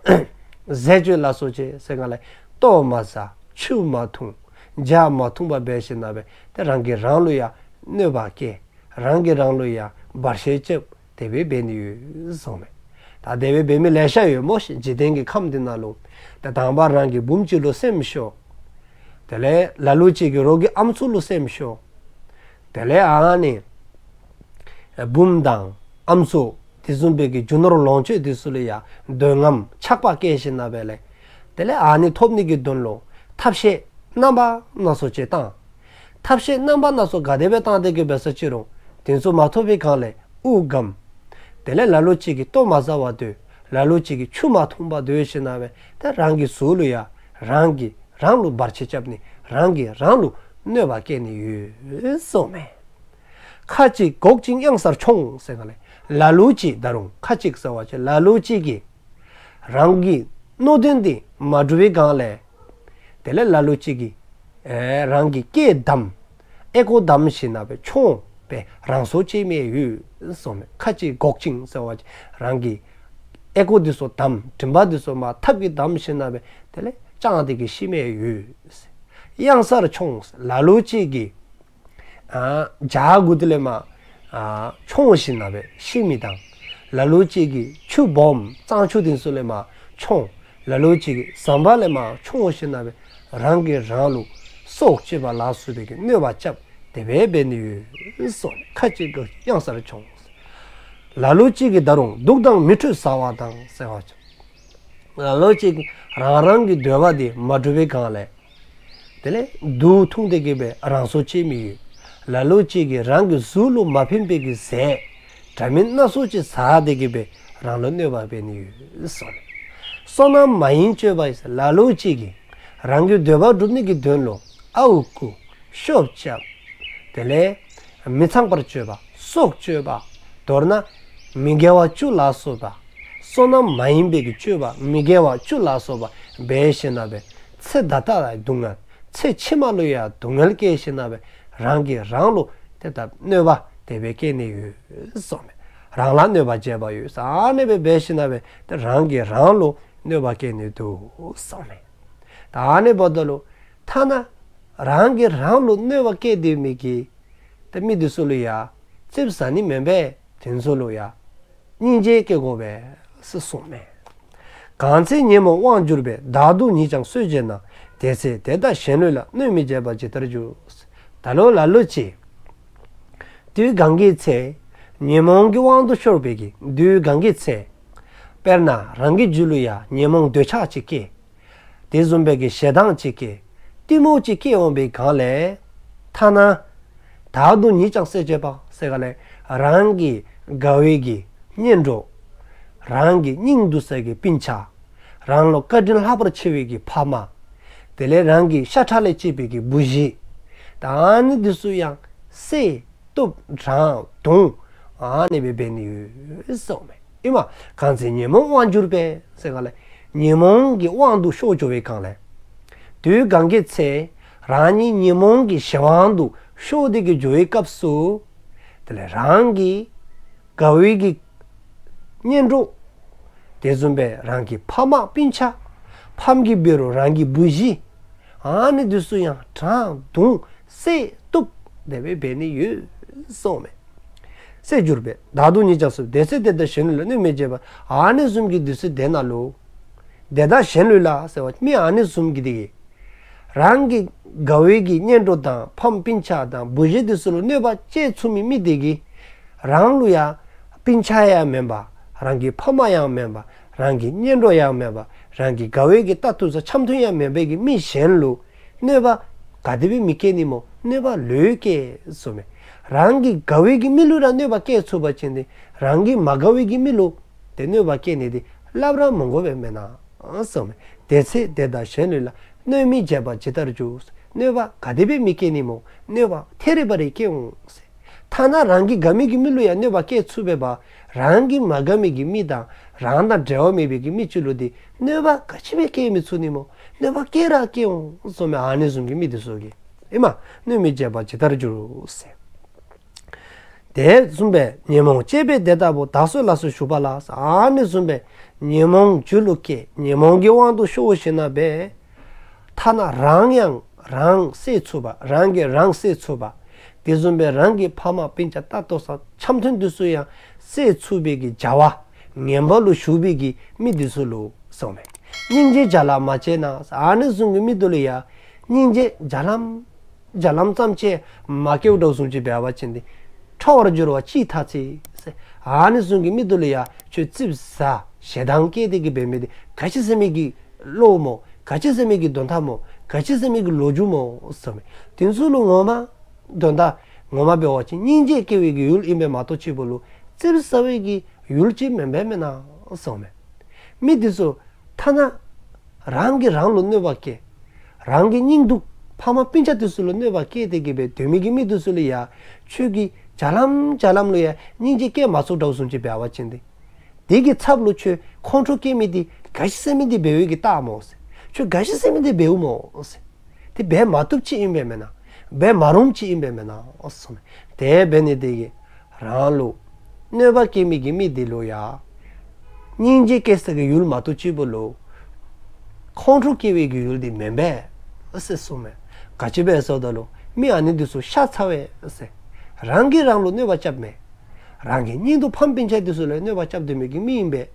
ཟས་སྤྱོད་ལ་སོགས་ཅིག་ཟེར་གང་ལས་ལྟོ་མ་ཟ་ཆུ་མ་འཐུང་ཇ་མ་འཐུང་པར་འབད་ཞིནམ་ལས་དེ་རང་གིས་རང་ལུ་ཡང་གནོད་པ་བཀལ། རང་གིས་རང་ལུ་ཡང་བར་ཆད་རྐྱབ། དེ་སྦེ་འབད་ནི་ཡོད་གསུངསམ་མས། ད་དེ་སྦེ་འབད་མི་ལེ་ཤ་ཡོད་སྨོ་ཤིག། འཇིག་རྟེན་གྱི་ཁམས་འདི་ནང་ལུ། ད་དང་པ་རང་གི་བུམོ་ཅིག་ལུ་སེམས་ཤོར། དེ་ལས་ལ་ལུ་ཅིག་གིས་རོགས་ཀྱི་ཨམ་སྲུ་ལུ་སེམས་ཤོར། དེ་ལས་ཨ་ནི་བུམོ་དང་ཨམ་སྲུ་དེ་བཟུམ་སྦེ་གི་རྒྱུ་ནོར་ལོངས་སྤྱོད་དེ་ཚུ་ལུ་ཡང་འདོད་རྔམ་ཆགས་པ་སྐྱེ་ཞིནམ་ལས་དེ་ལས་ཨ་ནི་ཐོབ་ནི་གི་དོན་ལུ་ཐབས་ཤེས་རྣམ་པ་སྣ་ཚོགས་ཅིག་བཏང་། ཐབས་ཤེས་རྣམ་པ་སྣ་ཚོགས་ག་དེ་སྦེ་བཏང་སྟེ་གི་འབད་སོ་ཅི་རུང་དེ་ཚུ་མ་ཐོབ་པའི་སྒང་ལས་དབུགས་སྒམ། དེ་ལས་ལ་ལུ་ཅིག་གིས་ལྟོ་མ་ཟ་བར་སྡོད། ལ་ལུ་ཅིག་གིས་ཆུ་མ་འཐུང་བར་སྡོད་ཞིནམ་ལས་ད་རང་གི་གཟུགས་ལུ་ཡང་རང་གིས་རང་ལུ་བར་ཆད་རྐྱབ་ནི་རང་གིས་རང་ལུ་གནོད་པ་བསྐྱལ་ནི་ཡོད་གསུངསམ་མས། ཁ་ཅིག་འགོག་ཅིང་གཡང་སར་མཆོང་ཟེར་ག་ལས་ལ་ལུ་ཅིག་ད་རུང་ཁ་ཅིག་ཟེར་བ་ཅིན་ལ་ལུ་ཅིག་གིས་རང་གི་གནད་དོན་འདི་མ་འགྲུབ་པའི་སྒང་ལས་དེ་ལས་ལ་ལུ་ཅིག་གིས་ཨེ་རང་གི་སྐད་བསྡམས། ཨེ་ཀོ་བསྡམས་ཞིནམ་ལས་མཆོང་སྦེ་རང་སྲོག་བཅད་མི་ཡོད་གསུངསམ་མས། ཁ་ཅིག་འགོག་ཅིང་ཟེར་བ་ཅིན་རང་གི་ཨེ་ཀོ་འདི་ཚུ་བསྡམས། མགྲིན་པ་འདི་ཚུ་མར་ཐབ་ཀྱིས་བསྡམས་ཞིནམ་ལས་དེ་ལས་བཅང་སྟེ་གིས་ཤི་མི་ཡོད། གཡང་སར་མཆོང་ལ་ལུ་ཅིག་གིས་ཨ་བྱག་གུ་དེ་ལས་མར་ཨ་མཆོང་ཞིནམ་ལས་ཤི་མི་དང་། ལ་ལུ་ཅིག་གིས་ཆུ་སྦོམ་གཙང་ཆུ་དེ་ཚུ་ལས་མར་མཆོང་། ལ་ལུ་ཅིག་གིས་ཟམ་པ་ལས་མར་མཆོང་ཞིནམ་ལས་རང་གིས་རང་ལུ་སྲོག་གཅོད་པ་ལ་སོགས་པའི་གི་གནོད་པ་རྐྱབ། དེ་སྦེ་འབད་ནི་ཡོད་གསུངསམ་མས། ཁ་ཅིག་གཡང་སར་མཆོང་། ལ་ལུ་ཅིག་གིས་ད་རུང་དུག་དང་མི་འཕྲོད་ཟ་བ་དང་ཟེར་བ་ཅིན་ལ་ལུ་ཅིག་རང་རང་གི་འདོད་པ་འདི་མ་འགྲུབ་པའི་སྒང་ལས་དེ་ལས་དུག་འཐུང་སྟེ་གིས་སྦེ་རང་སྲོག་བཅད་མི་ཡོད། ལ་ལུ་ཅིག་གིས་རང་གི་གཟུགས་ལུ་མ་ཕན་པའི་གི་ཟས་འདྲ་མིན་སྣ་ཚོགས་ཅིག་ཟ་སྟེ་གིས་སྦེ་རང་ལུ་གནོད་པ་འབད་ནི་ཡོད་གསུངསམ་མས། བསོད་ནམས་མ་ཡིན་སྤྱོད་པ་ཡིན་ཟེར། ལ་ལུ་ཅིག་གིས་རང་གི་འདོད་པ་སྒྲུབ་ནི་གི་དོན་ལུ་ཨརཝ་རྐུ། ཤོབ་རྐྱབ། དེ་ལས་མི་ཚངས་པར་སྤྱོད་པ། སྲོག་གཅོད་པ། མདོར་ན་མི་དགེ་བ་བཅུ་ལ་སོགས་པ། བསོད་ནམས་མ་ཡིན་པའི་གི་སྤྱོད་པ་མི་དགེ་བ་བཅུ་ལ་སོགས་པ་འབད་ཞིནམ་ལས་ཚེ་ད་ལྟ་ལ་སྡུག་བསྔལ། ཚེ་ཕྱི་མ་ལུ་ཡང་སྡུག་བསྔལ་བསྐྱལ་ཞིནམ་ལས་རང་གིས་རང་ལུ་དེ་ལྟར་གནོད་པ་དེ་སྦེ་བསྐྱལ་ནི་ཡོད་གསུངསམ་མས། རང་ལ་གནོད་པ་བྱེད་པ་ཡོད་ཟེར། ཨ་ནི་སྦེ་འབད་ཞིནམ་ལས་དེ་རང་གིས་རང་ལུ་གནོད་པ་བསྐྱལ་ནི་འདུག་གསུངསམ་མས། ད་ཨ་ནི་འབདཝ་ད་ལུ་ཐ་ན་རང་གིས་རང་ལུ་གནོད་པ་བསྐྱལ་ཏེ་མི་གི་ཏེ་མི་འདི་ཚུ་ལུ་ཡང་ཙིགཔ་ཟ་ནི་མེན་པས། དེ་ཚུ་ལུ་ཡང་སྙིང་རྗེ་བསྐྱེད་དགོ་པས་ཟེར་གསུངསམ་མས། གང་ཚེ་ཉོན་མོངས་དབང་གྱུར་པས། བདག་སྡུག་ཉིད་ཀྱང་གསོད་བྱེད་ན། དེ་ཚེ་དེ་དག་གཞན་ལུས་ལ། གནོད་མི་བྱེད་པར་ཇི་ལྟར་འགྱུར། ད་ལོ་ལ་ལུ་ཅིག་དུས་གང་གི་ཚེ་ཉོན་མོངས་ཀྱི་དབང་དུ་ཤོར་བའི་གི་དུས་གང་གི་ཚེ་དཔེར་ན་རང་གི་རྒྱུད་ལུ་ཡང་ཉོན་མོངས་འདོད་ཆགས་ཅིག་སྐྱེ། དེ་བཟུམ་སྦེ་གི་ཞེ་སྡང་ཅིག་སྐྱེ། གཏི་མུག་ཅིག་སྐྱེ་འོང་པའི་སྒང་ལས་ཐ་ན་བདག་སྡུག་ཉིད་ཀྱང་གསོད་བྱེད་པ་ཟེར་ག་ལས་རང་གི་དགའ་བའི་གི་གཉེན་གྲོགས། རང་གི་སྙིང་འདུ་སའི་གི་སྤུན་ཆ། རང་ལུ་བཀའ་དྲིན་ལྷག་པར་ཆེ་བའི་གི་ཕ་མ། དེ་ལས་རང་གི་ཤ་ཁྲག་ལས་སྐྱེས་པའི་གི་བུ་གཞི། ད་ཨ་ནི་འདི་ཚུ་ཡང་བསད་བཏུབ་དྲང་བརྡུང་ཨ་ནི་སྦེ་འབད་ནི་ཡོད་གསུངསམ་མས། ཨིནམ་གང་ཚེ་ཉོན་མོངས་དབང་གྱུར་པས་ཟེར་ག་ལས་ཉོན་མོངས་ཀྱི་དབང་དུ་ཤོར་འགྱོ་བའི་སྒང་ལས་དུས་གང་གི་ཚེ་རང་ཉིད་ཉོན་མོངས་ཀྱི་གཞན་དབང་དུ་ཤོར་ཏེ་གི་འགྱོ་བའི་སྐབས་སུ་དེ་ལས་རང་གི་དགའ་བའི་གི་གཉེན་གྲོགས། དེ་བཟུམ་སྦེ་རང་གི་ཕ་མ་སྤུན་ཆ། ཕམ་གྱི་འབད་རུང་རང་གི་བུ་གཞི། ཨ་ནི་འདི་ཚུ་ཡང་དྲང་བརྡུང་བསད་བཏུབ་དེ་སྦེ་འབད་ནི་ཡོད་གསུངསམ་མས། གསོད་གྱུར་པས། བདག་སྡུག་ཉིད་ཀྱང་གསོད། དེ་ཚེ་དེ་དག་གཞན་ལུས་ལ། གནོད་མི་བྱེད་པར། ཨ་ནི་བཟུམ་གྱི་དུས་ཚོད་དེ་ནང་ལུ་དེ་དག་གཞན་ལུས་ལ་ཟེར་བ་མི་ཨ་ནི་བཟུམ་གྱི་དེ་གིས་རང་གི་དགའ་བའི་གི་གཉེན་གྲོགས་དང་ཕམ་སྤུན་ཆ་དང་བུ་གཞི་འདི་ཚུ་ལུ་གནོད་པ་བསྐྱལ་ཚུགས་མི་མི་དེ་གིས་རང་ལུ་ཡང་སྤུན་ཆ་ཡང་མེན་པར་རང་གི་ཕ་མ་ཡང་མེན་པར་རང་གི་གཉེན་གྲོགས་ཡང་མེན་པར་རང་གི་དགའ་བའི་གི་ལྟ་ཐུབ་ས་འཆམ་མཐུན་ཡང་མེན་པའི་གི་མི་གཞན་ལུ་གནོད་པ་ག་དེ་སྦེ་མི་བསྐྱལ་ནི་སྨོ། གནོད་པ་ལོས་བསྐྱལ་གསུངསམ་མས། རང་གི་དགའ་བའི་གི་མི་ལུ་ར་གནོད་པ་བསྐྱལ་ཚུགས་པ་ཅིན་དེ་རང་གི་མ་དགའ་བའི་གི་མི་ལུ་དེ་གནོད་པ་བསྐྱལ་ནི་དེ་སླབ་ར་མི་དགོ་པས་མེན་ན་གསུངསམ་མས། དེ་ཚེ་དེ་དག་གཞན་ལུས་ལ། གནོད་མི་བྱེད་པར་ཇི་ལྟར་འགྱུར། གནོད་པ་ག་དེ་སྦེ་མི་བསྐྱལ་ནི་སྨོ། གནོད་པ་ཐེ་རེ་བ་རེ་བསྐྱལ་འོང་ཟེར། ཐ་ན་རང་གི་དགའ་མི་གི་མི་ལུ་ཡང་གནོད་པ་བསྐྱལ་ཚུགས་པས་པ། རང་གི་མ་དགའ་མི་གི་མི་དང་རང་དང་འབྲེལ་བ་མེད་པའི་གི་མི་ཅིག་ལུ་དེ་གནོད་པ་ག་ཅི་སྦེ་བསྐྱལ་མི་ཚུགས་ནི་སྨོ། གནོད་པ་བསྐྱལ་ར་བསྐྱལ་འོང་གསུངསམ་མས། ཨ་ནི་བཟུམ་གྱི་མི་དེ་ཚུ་གིས་ཨིནམ་གནོད་མི་བྱེད་པར་ཇི་ལྟར་འགྱུར་ཟེར། དེ་བཟུམ་སྦེ་ཉོན་མོངས་སྐྱེས་པས་དེ་ལྟ་བུ། བདག་གསོད་ལ་སོགས་ཞུགས་པ་ལ། ཨ་ནི་བཟུམ་སྦེ་ཉོན་མོངས་རྒྱུད་ལུ་སྐྱེས་ཉོན་མོངས་ཀྱི་དབང་དུ་ཤོར་ཞིནམ་ལས་ཐ་ན་རང་ཡང་རང་བསད་ཚུགས་པ། རང་གིས་རང་བསད་ཚུགས་པ། དེ་བཟུམ་སྦེ་རང་གི་ཕ་མ་སྤུན་ཆ་ལྟ་ཐུབ་ས་འཆམ་མཐུན་འདི་ཚུ་ཡང་བསད་ཚུགས་པའི་གི་བྱ་བ་ངན་པ་ལུ་ཞུགས་པའི་གི་མི་འདི་ཚུ་ལུ་གསུངསམ་མས། སྙིང་རྗེ་བརྒྱ་ལ་མ་བྱེད་ན། ཨ་ནི་བཟུམ་གྱི་མི་དེ་ལུ་ཡང་སྙིང་རྗེ་བརྒྱ་ལམ་བརྒྱ་ལམ་ཙམ་ཅིག་མ་བསྐྱལཝ་འདྲཝ་བཟུམ་ཅིག་འབད་བ་ཅིན་དེ་ཁྲོ་བར་འགྱུར་བ་ཅི་ཐ་ཚིག་ཟེར། ཨ་ནི་བཟུམ་གྱི་མི་དེ་ལུ་ཡང་ཁྱོད་ཙིགཔ་ཟ་ཞེ་སྡང་སྐྱེས་ཏེ་གི་འབད་མི་དེ་ག་ཅི་ཟེར་མི་གི་བློ་སྨོ། ག་ཅི་ཟེར་མི་གི་དོན་དག་སྨོ། ག་ཅི་ཟེར་མི་གི་ལོ་རྒྱུས་སྨོ་གསུངསམ་མས། དེ་ཚུ་ལུ་ངོ་མ་དོན་དག་ངོ་མ་འབད་བ་ཅིན་སྙིང་རྗེ་སྐྱེ་བའི་གི་ཡུལ་ཨིན་པས་མ་གཏོགས་ཅིག་པོ་ལུ་ཙིགཔ་ཟ་བའི་གི་ ཡུལ་ཅིག་མེན་པས་མེན་ན་གསུངསམ་མས། མི་འདི་ཚུ་ཐ་ན་རང་གིས་རང་ལུ་གནོད་པ་བཀལ། རང་གི་སྙིང་སྡུག་ཕམ་སྤུན་ཆ་འདི་ཚུ་ལུ་གནོད་པ་བཀལ་ཏེ་གི་སྦེ་སྡོད་མི་གི་མི་འདི་ཚུ་ལུ་ཡང་ཁྱོད་ཀྱིས་ཇ་ལམ་ཇ་ལམ་ལུ་ཡང་སྙིང་རྗེ་བསྐྱེད་མ་ཚུགས་དྲགས་བཟུམ་ཅིག་འབད་བ་ཅིན་ཏེ། དེ་གི་ཚབ་ལུ་ཁྱོད་ཁོང་ཁྲོ་སྐྱེ་མི་འདི་ག་ཅི་ཟེར་མི་འདི་འབདཝ་གི་རྟགས་སྨོ་ཟེར། ཁྱོད་ག་ཅི་ཟེར་མི་འདི་འབདཝ་སྨོ་ཟེར། དེ་འབད་མ་བཏུབ་ཅིག་ཨིན་པས་མེན་ན། འབད་མ་རུངམ་ཅིག་ཨིན་པས་མེན་ན་གསུངསམ་མས། དེ་འབད་ནི་དེ་གིས་རང་ལུ་གནོད་པ་བཀལ་མི་གི་མི་འདི་ལུ་ཡང་སྙིང་རྗེ་བསྐྱེད་ས་གི་ཡུལ་མ་གཏོགས་ཅིག་པོ་ལུ་ཁོང་ཁྲོ་སྐྱེ་བའི་གི་ཡུལ་འདི་མེན་པས་ཟེར་གསུངསམ་མས། ག་ཅི་འབད་ཟེརཝ་ད་ལུ་མི་ཨ་ནི་འདི་ཚུ་ཤ་ཚ་བས་ཟེར། རང་གིས་རང་ལུ་གནོད་པ་རྐྱབ་མས། རང་གི་སྙིང་སྡུག་ཕམ་སྤུན་ཆ་འདི་ཚུ་ལུ་གནོད་པ་རྐྱབ་སྡོད་མི་གི་མི་ཨིན་པས།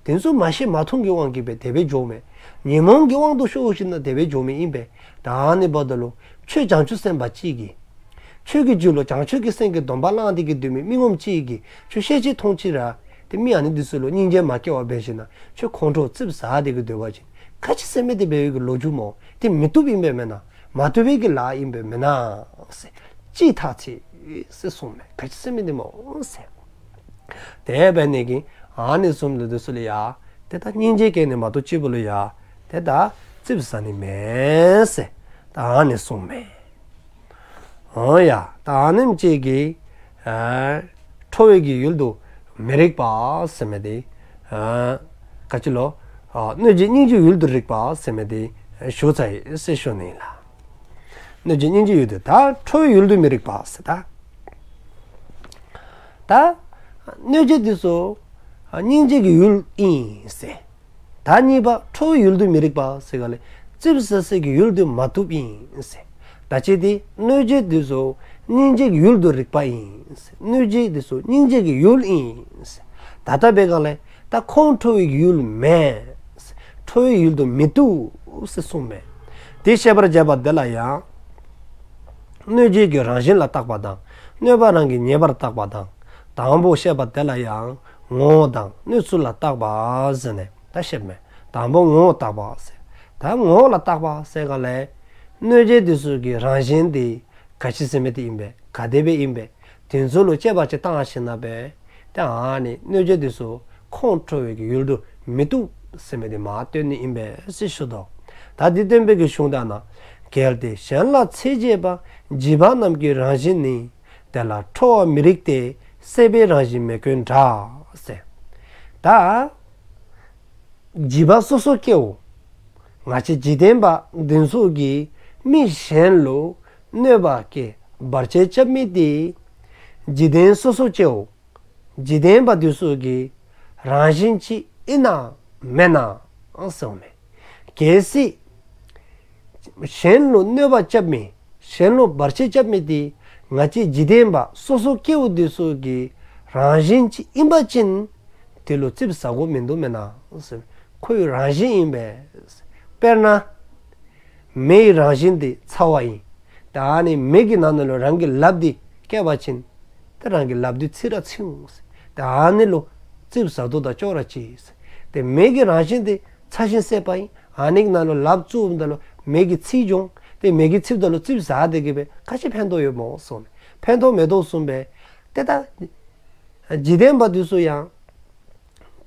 དེ་ཚུ་མ་ཤེས་མ་མཐོང་གི་དབང་གིས་སྦེ་དེ་སྦེ་འགྱོཝ་མས། ཉོན་མོངས་ཀྱི་དབང་དུ་ཤོར་ཞིནམ་ལས་དེ་སྦེ་འགྱོཝ་མས་ཨིན་པས། ད་ཨ་ནི་འབདཝ་ད་ལུ་ཁྱོད་བྱང་ཆུབ་སེམས་དཔའ་ཅིག་གིས་ཁྱོད་ཀྱི་རྒྱུད་ལུ་བྱང་ཆུབ་ཀྱི་སེམས་ཀྱི་སྡོམ་པ་བླངས་ཏེ་གི་སྡོད་མི་མི་ངོམ་ཅིག་གིས་ཁྱོད་ཤེས་བཞིན་མཐོང་བཞིན་ར་དེ་མི་ཨ་ནི་འདི་ཚུ་ལུ་སྙིང་རྗེ་མ་སྐྱེ་བར་འབད་ཞིནམ་ལས་ཁྱོད་ཁོང་ཁྲོ་ཙིགཔ་ཟ་སྟེ་གི་སྡོད་པ་ཅིན་ག་ཅི་ཟེར་མི་འདི་འབདཝ་གི་ལོ་རྒྱུས་སྨོ། དེ་མི་བཏུབ་ཨིན་པས་མེན་ན། མ་བཏུབ་པའི་གི་ལཱ་ཨིན་པས་མེན་ན་ཟེར། ཅིག་ཐག་ཆོད་ཟེར་གསུངསམ་མས། ག་ཅི་ཟེར་མི་འདི་སྨོ་ཟེར། དེ་འབད་ནི་གིས་ཨ་ནི་བཟུམ་ལུ་འདི་ཚུ་ལུ་ཡང་ཏེ་ད་སྙིང་རྗེ་བསྐྱེད་ནི་མ་གཏོགས་ཅིག་པོ་ལུ་ཡང་ཏེ་ད་ཙིགཔ་ཟ་ནི་མེད་ཟེར་ད་ཨ་ནི་གསུངསམ་མས། འོ་ཡ། ད་ཨ་ནེམ་ཅིག་གིས་ཨ་ཁྲོ་བའི་གི་ཡུལ་དུ་མི་རིགས་པ་ཟེར་མི་འདི་ཨ་ག་ཅི་ལོ། ཨ་གནོད་བྱེད་སྙིང་རྗེའི་ཡུལ་དུ་རིགས་པ་ཟེར་མི་འདི་ཞུ་ཚར་ཡི་ཟེར་ཞུ་ནི་ལགས། གནོད་བྱེད་སྙིང་རྗེའི་ཡུལ་དུ། ད་ཁྲོ་བའི་ཡུལ་དུ་མི་རིགས་པ་ཟེར་ད། ད་གནོད་བྱེད་འདི་ཚུ་ཨ་སྙིང་རྗེ་གི་ཡུལ་ཨིན་ཟེར། ད་གཉིས་པ་ཁྲོ་བའི་ཡུལ་དུ་མི་རིགས་པ་ཟེར་ག་ལས་ཙིགཔ་ཟ་ས་གི་ཡུལ་དུ་མ་བཏུབ་ཨིན་ཟེར། ད་ཅི་འདི་གནོད་བྱེད་འདི་ཚུ་སྙིང་རྗེ་གི་ཡུལ་དུ་རིགས་པ་ཨིན་ཟེར། གནོད་བྱེད་འདི་ཚུ་སྙིང་རྗེ་གི་ཡུལ་ཨིན་ཟེར། ད་ལྟ་འབད་ག་ལས་ད་ཁོང་ཁྲོ་བའི་གི་ཡུལ་མེན་ཟེར། ཁྲོ་བའི་ཡུལ་དུ་མི་བཏུབ་ཟེར་གསུངསམ་མས། དེ་བཤད་པར་བྱ་བ་འདི་ལ་ཡང་གནོད་བྱེད་ཀྱི་རང་བཞིན་ལ་བརྟག་པ་དང་གནོད་པ་རང་གིས་ཉེས་པར་བརྟག་པ་དང་། དང་པོ་བཤད་པ་དེ་ལ་ཡང་ངོ་བོ་དང་གནོད་ཚུལ་ལ་བརྟག་པ་ཟེར་ནས་ད་བཤདཔ་མས། དང་པོ་ངོ་བོ་བརྟག་པ་ཟེར། ད་ངོ་བོ་ལ་བརྟག་པ་ཟེར་ག་ལས་གནོད་བྱེད་འདི་ཚུ་གི་རང་བཞིན་འདི་ག་ཅི་ཟེར་མི་འདི་ཨིན་པས། ག་དེ་སྦེ་ཨིན་པས། དེ་ཚུ་ལུ་དཔྱད་པ་ཅིག་བཏང་ཞིནམ་ལས་ད་ཨ་ནི་གནོད་བྱེད་འདི་ཚུ་ཁོང་ཁྲོ་བའི་གི་ཡུལ་དུ་མི་བཏུབ་ཟེར་མི་འདི་མ་སྟོན་ནི་ཨིན་པས་ཟེར་ཞུ་དོ། ད་འདི་སྟོན་པའི་གི་གཞུང་དག་ན། གལ་ཏེ་གཞན་ལ་འཚེ་བྱེད་པ། བྱིས་པ་རྣམས་ཀྱི་རང་བཞིན་ནི། དེ་ལ་ཁྲོ་བ་མི་རིགས་ཏེ། སྲེད་པའི་རང་བཞིན་མེ་བཀོན་འདྲ། ཟེར། ད་བྱིས་པ་སོ་སོ་སྐྱེ་བོ། ང་བཅས་འཇིག་རྟེན་པ་འདི་ཚུ་གིས་མི་གཞན་ལུ་གནོད་པ་བཀལ་བར་ཆད་རྐྱབ་མི་འདི་འཇིག་རྟེན་སོ་སོ་སྐྱེ་བོ། འཇིག་རྟེན་པ་འདི་ཚུ་གི་རང་བཞིན་ཅིག་ཨིན་ན་མེན་ན་ཟེརཝ་མས། གལ་སྲིད་གཞན་ལུ་གནོད་པ་རྐྱབ་མི་གཞན་ལུ་བར་ཆད་རྐྱབ་མི་འདི་ང་བཅས་འཇིག་རྟེན་པ་སོ་སོ་སྐྱེ་བོ་འདི་ཚུ་གི་རང་བཞིན་ཅིག་ཨིན་པ་ཅིན་དེ་ལུ་ཙིགཔ་ཟ་དགོཔ་མིན་འདུག་མེན་ན་ཟེར། ཁོའི་རང་བཞིན་ཨིན་པས། དཔེར་ན་མེའི་རང་བཞིན་འདི་ཚ་བ་ཨིན། ད་ཨ་ནི་མེ་གི་ནང་ན་ལུ་རང་གི་ལགཔ་འདི་བཀལ་བ་ཅིན་ད་རང་གི་ལགཔ་འདི་འཚིག་ར་འཚིག་འོང་། ད་ཨ་ནི་ལུ་ཙིགཔ་ཟ་དོ་དང་ཅོག་ར་གཅིག། ཏེ་མེ་གི་རང་བཞིན་འདི་ཚ་ཞིང་སྲེད་པ་ཨིན། ཨ་ནི་གི་ནང་ལུ་ལགཔ་བཙུགསཔ་ད་ལུ་མེ་གིས་འཚིག་འགྱོ་འོང་། ཏེ་མེ་གིས་འཚིགཔ་ད་ལུ་ཙིགཔ་ཟ་སྟེ་གི་སྦེ་ག་ཅི་ཕན་ཐོགས་ཡོདཔ་སྨོ་གསུངས། ཕན་ཐོགས་མེད་དོ་གསུངས་པས། ཏེ་ད་འཇིག་རྟེན་པ་འདི་ཚུ་ཡང་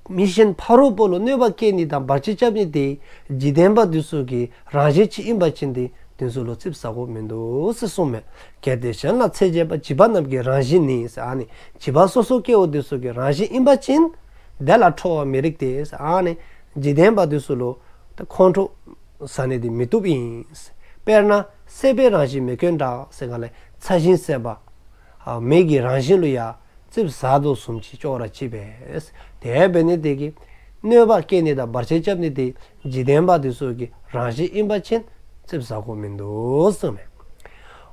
མི་གཞན་ཕ་རོལ་པོ་ལུ་གནོད་པ་བཀལ་ནི་དང་བར་ཆད་རྐྱབ་ནི་དེ་འཇིག་རྟེན་པ་འདི་ཚུ་གི་རང་བཞིན་ཅིག་ཨིན་པ་ཅིན་ཏེ་འདི་ཚུ་ལུ་ཙིགཔ་ཟ་དགོཔ་མིན་འདུག་ཟེར་གསུངས་མས། གལ་ཏེ་གཞན་ལ་འཚེ་བྱེད་པ། བྱིས་པ་རྣམས་ཀྱི་རང་བཞིན་ནི་ཟེར། ཨ་ནི་བྱིས་པ་སོ་སོ་སྐྱེ་བོ་འདི་ཚུ་གི་རང་བཞིན་ཨིན་པ་ཅིན་དེ་ལ་ཁྲོ་བ་མི་རིགས་ཏེ་ཟེར། ཨ་ནི་འཇིག་རྟེན་པ་འདི་ཚུ་ལུ་ད་ཁོང་ཁྲོ་ཟ་ནི་འདི་མི་བཏུབ་ཨིན། དཔེར་ན་སྲེད་པའི་རང་བཞིན་མེ་བཀོན་འདྲ་ཟེར་ག་ལས་ཚ་ཞིང་སྲེད་པ་མེ་གི་རང་བཞིན་ལུ་ཡང་ཙིགཔ་ཟ་དོ་བཟུམ་ཅིག་ཅོག་ར་གཅིག་པས། དེ་འབད་ནི་དེ་གིས་གནོད་པ་བཀལ་ནི་དང་བར་ཆད་རྐྱབ་ནི་དེ་འཇིག་རྟེན་པ་འདི་ཚུ་གི་རང་བཞིན་ཨིན་པ་ཅིན་ཙིགཔ་ཟ་དགོཔ་མིན་འདུག་གསུངས་མས།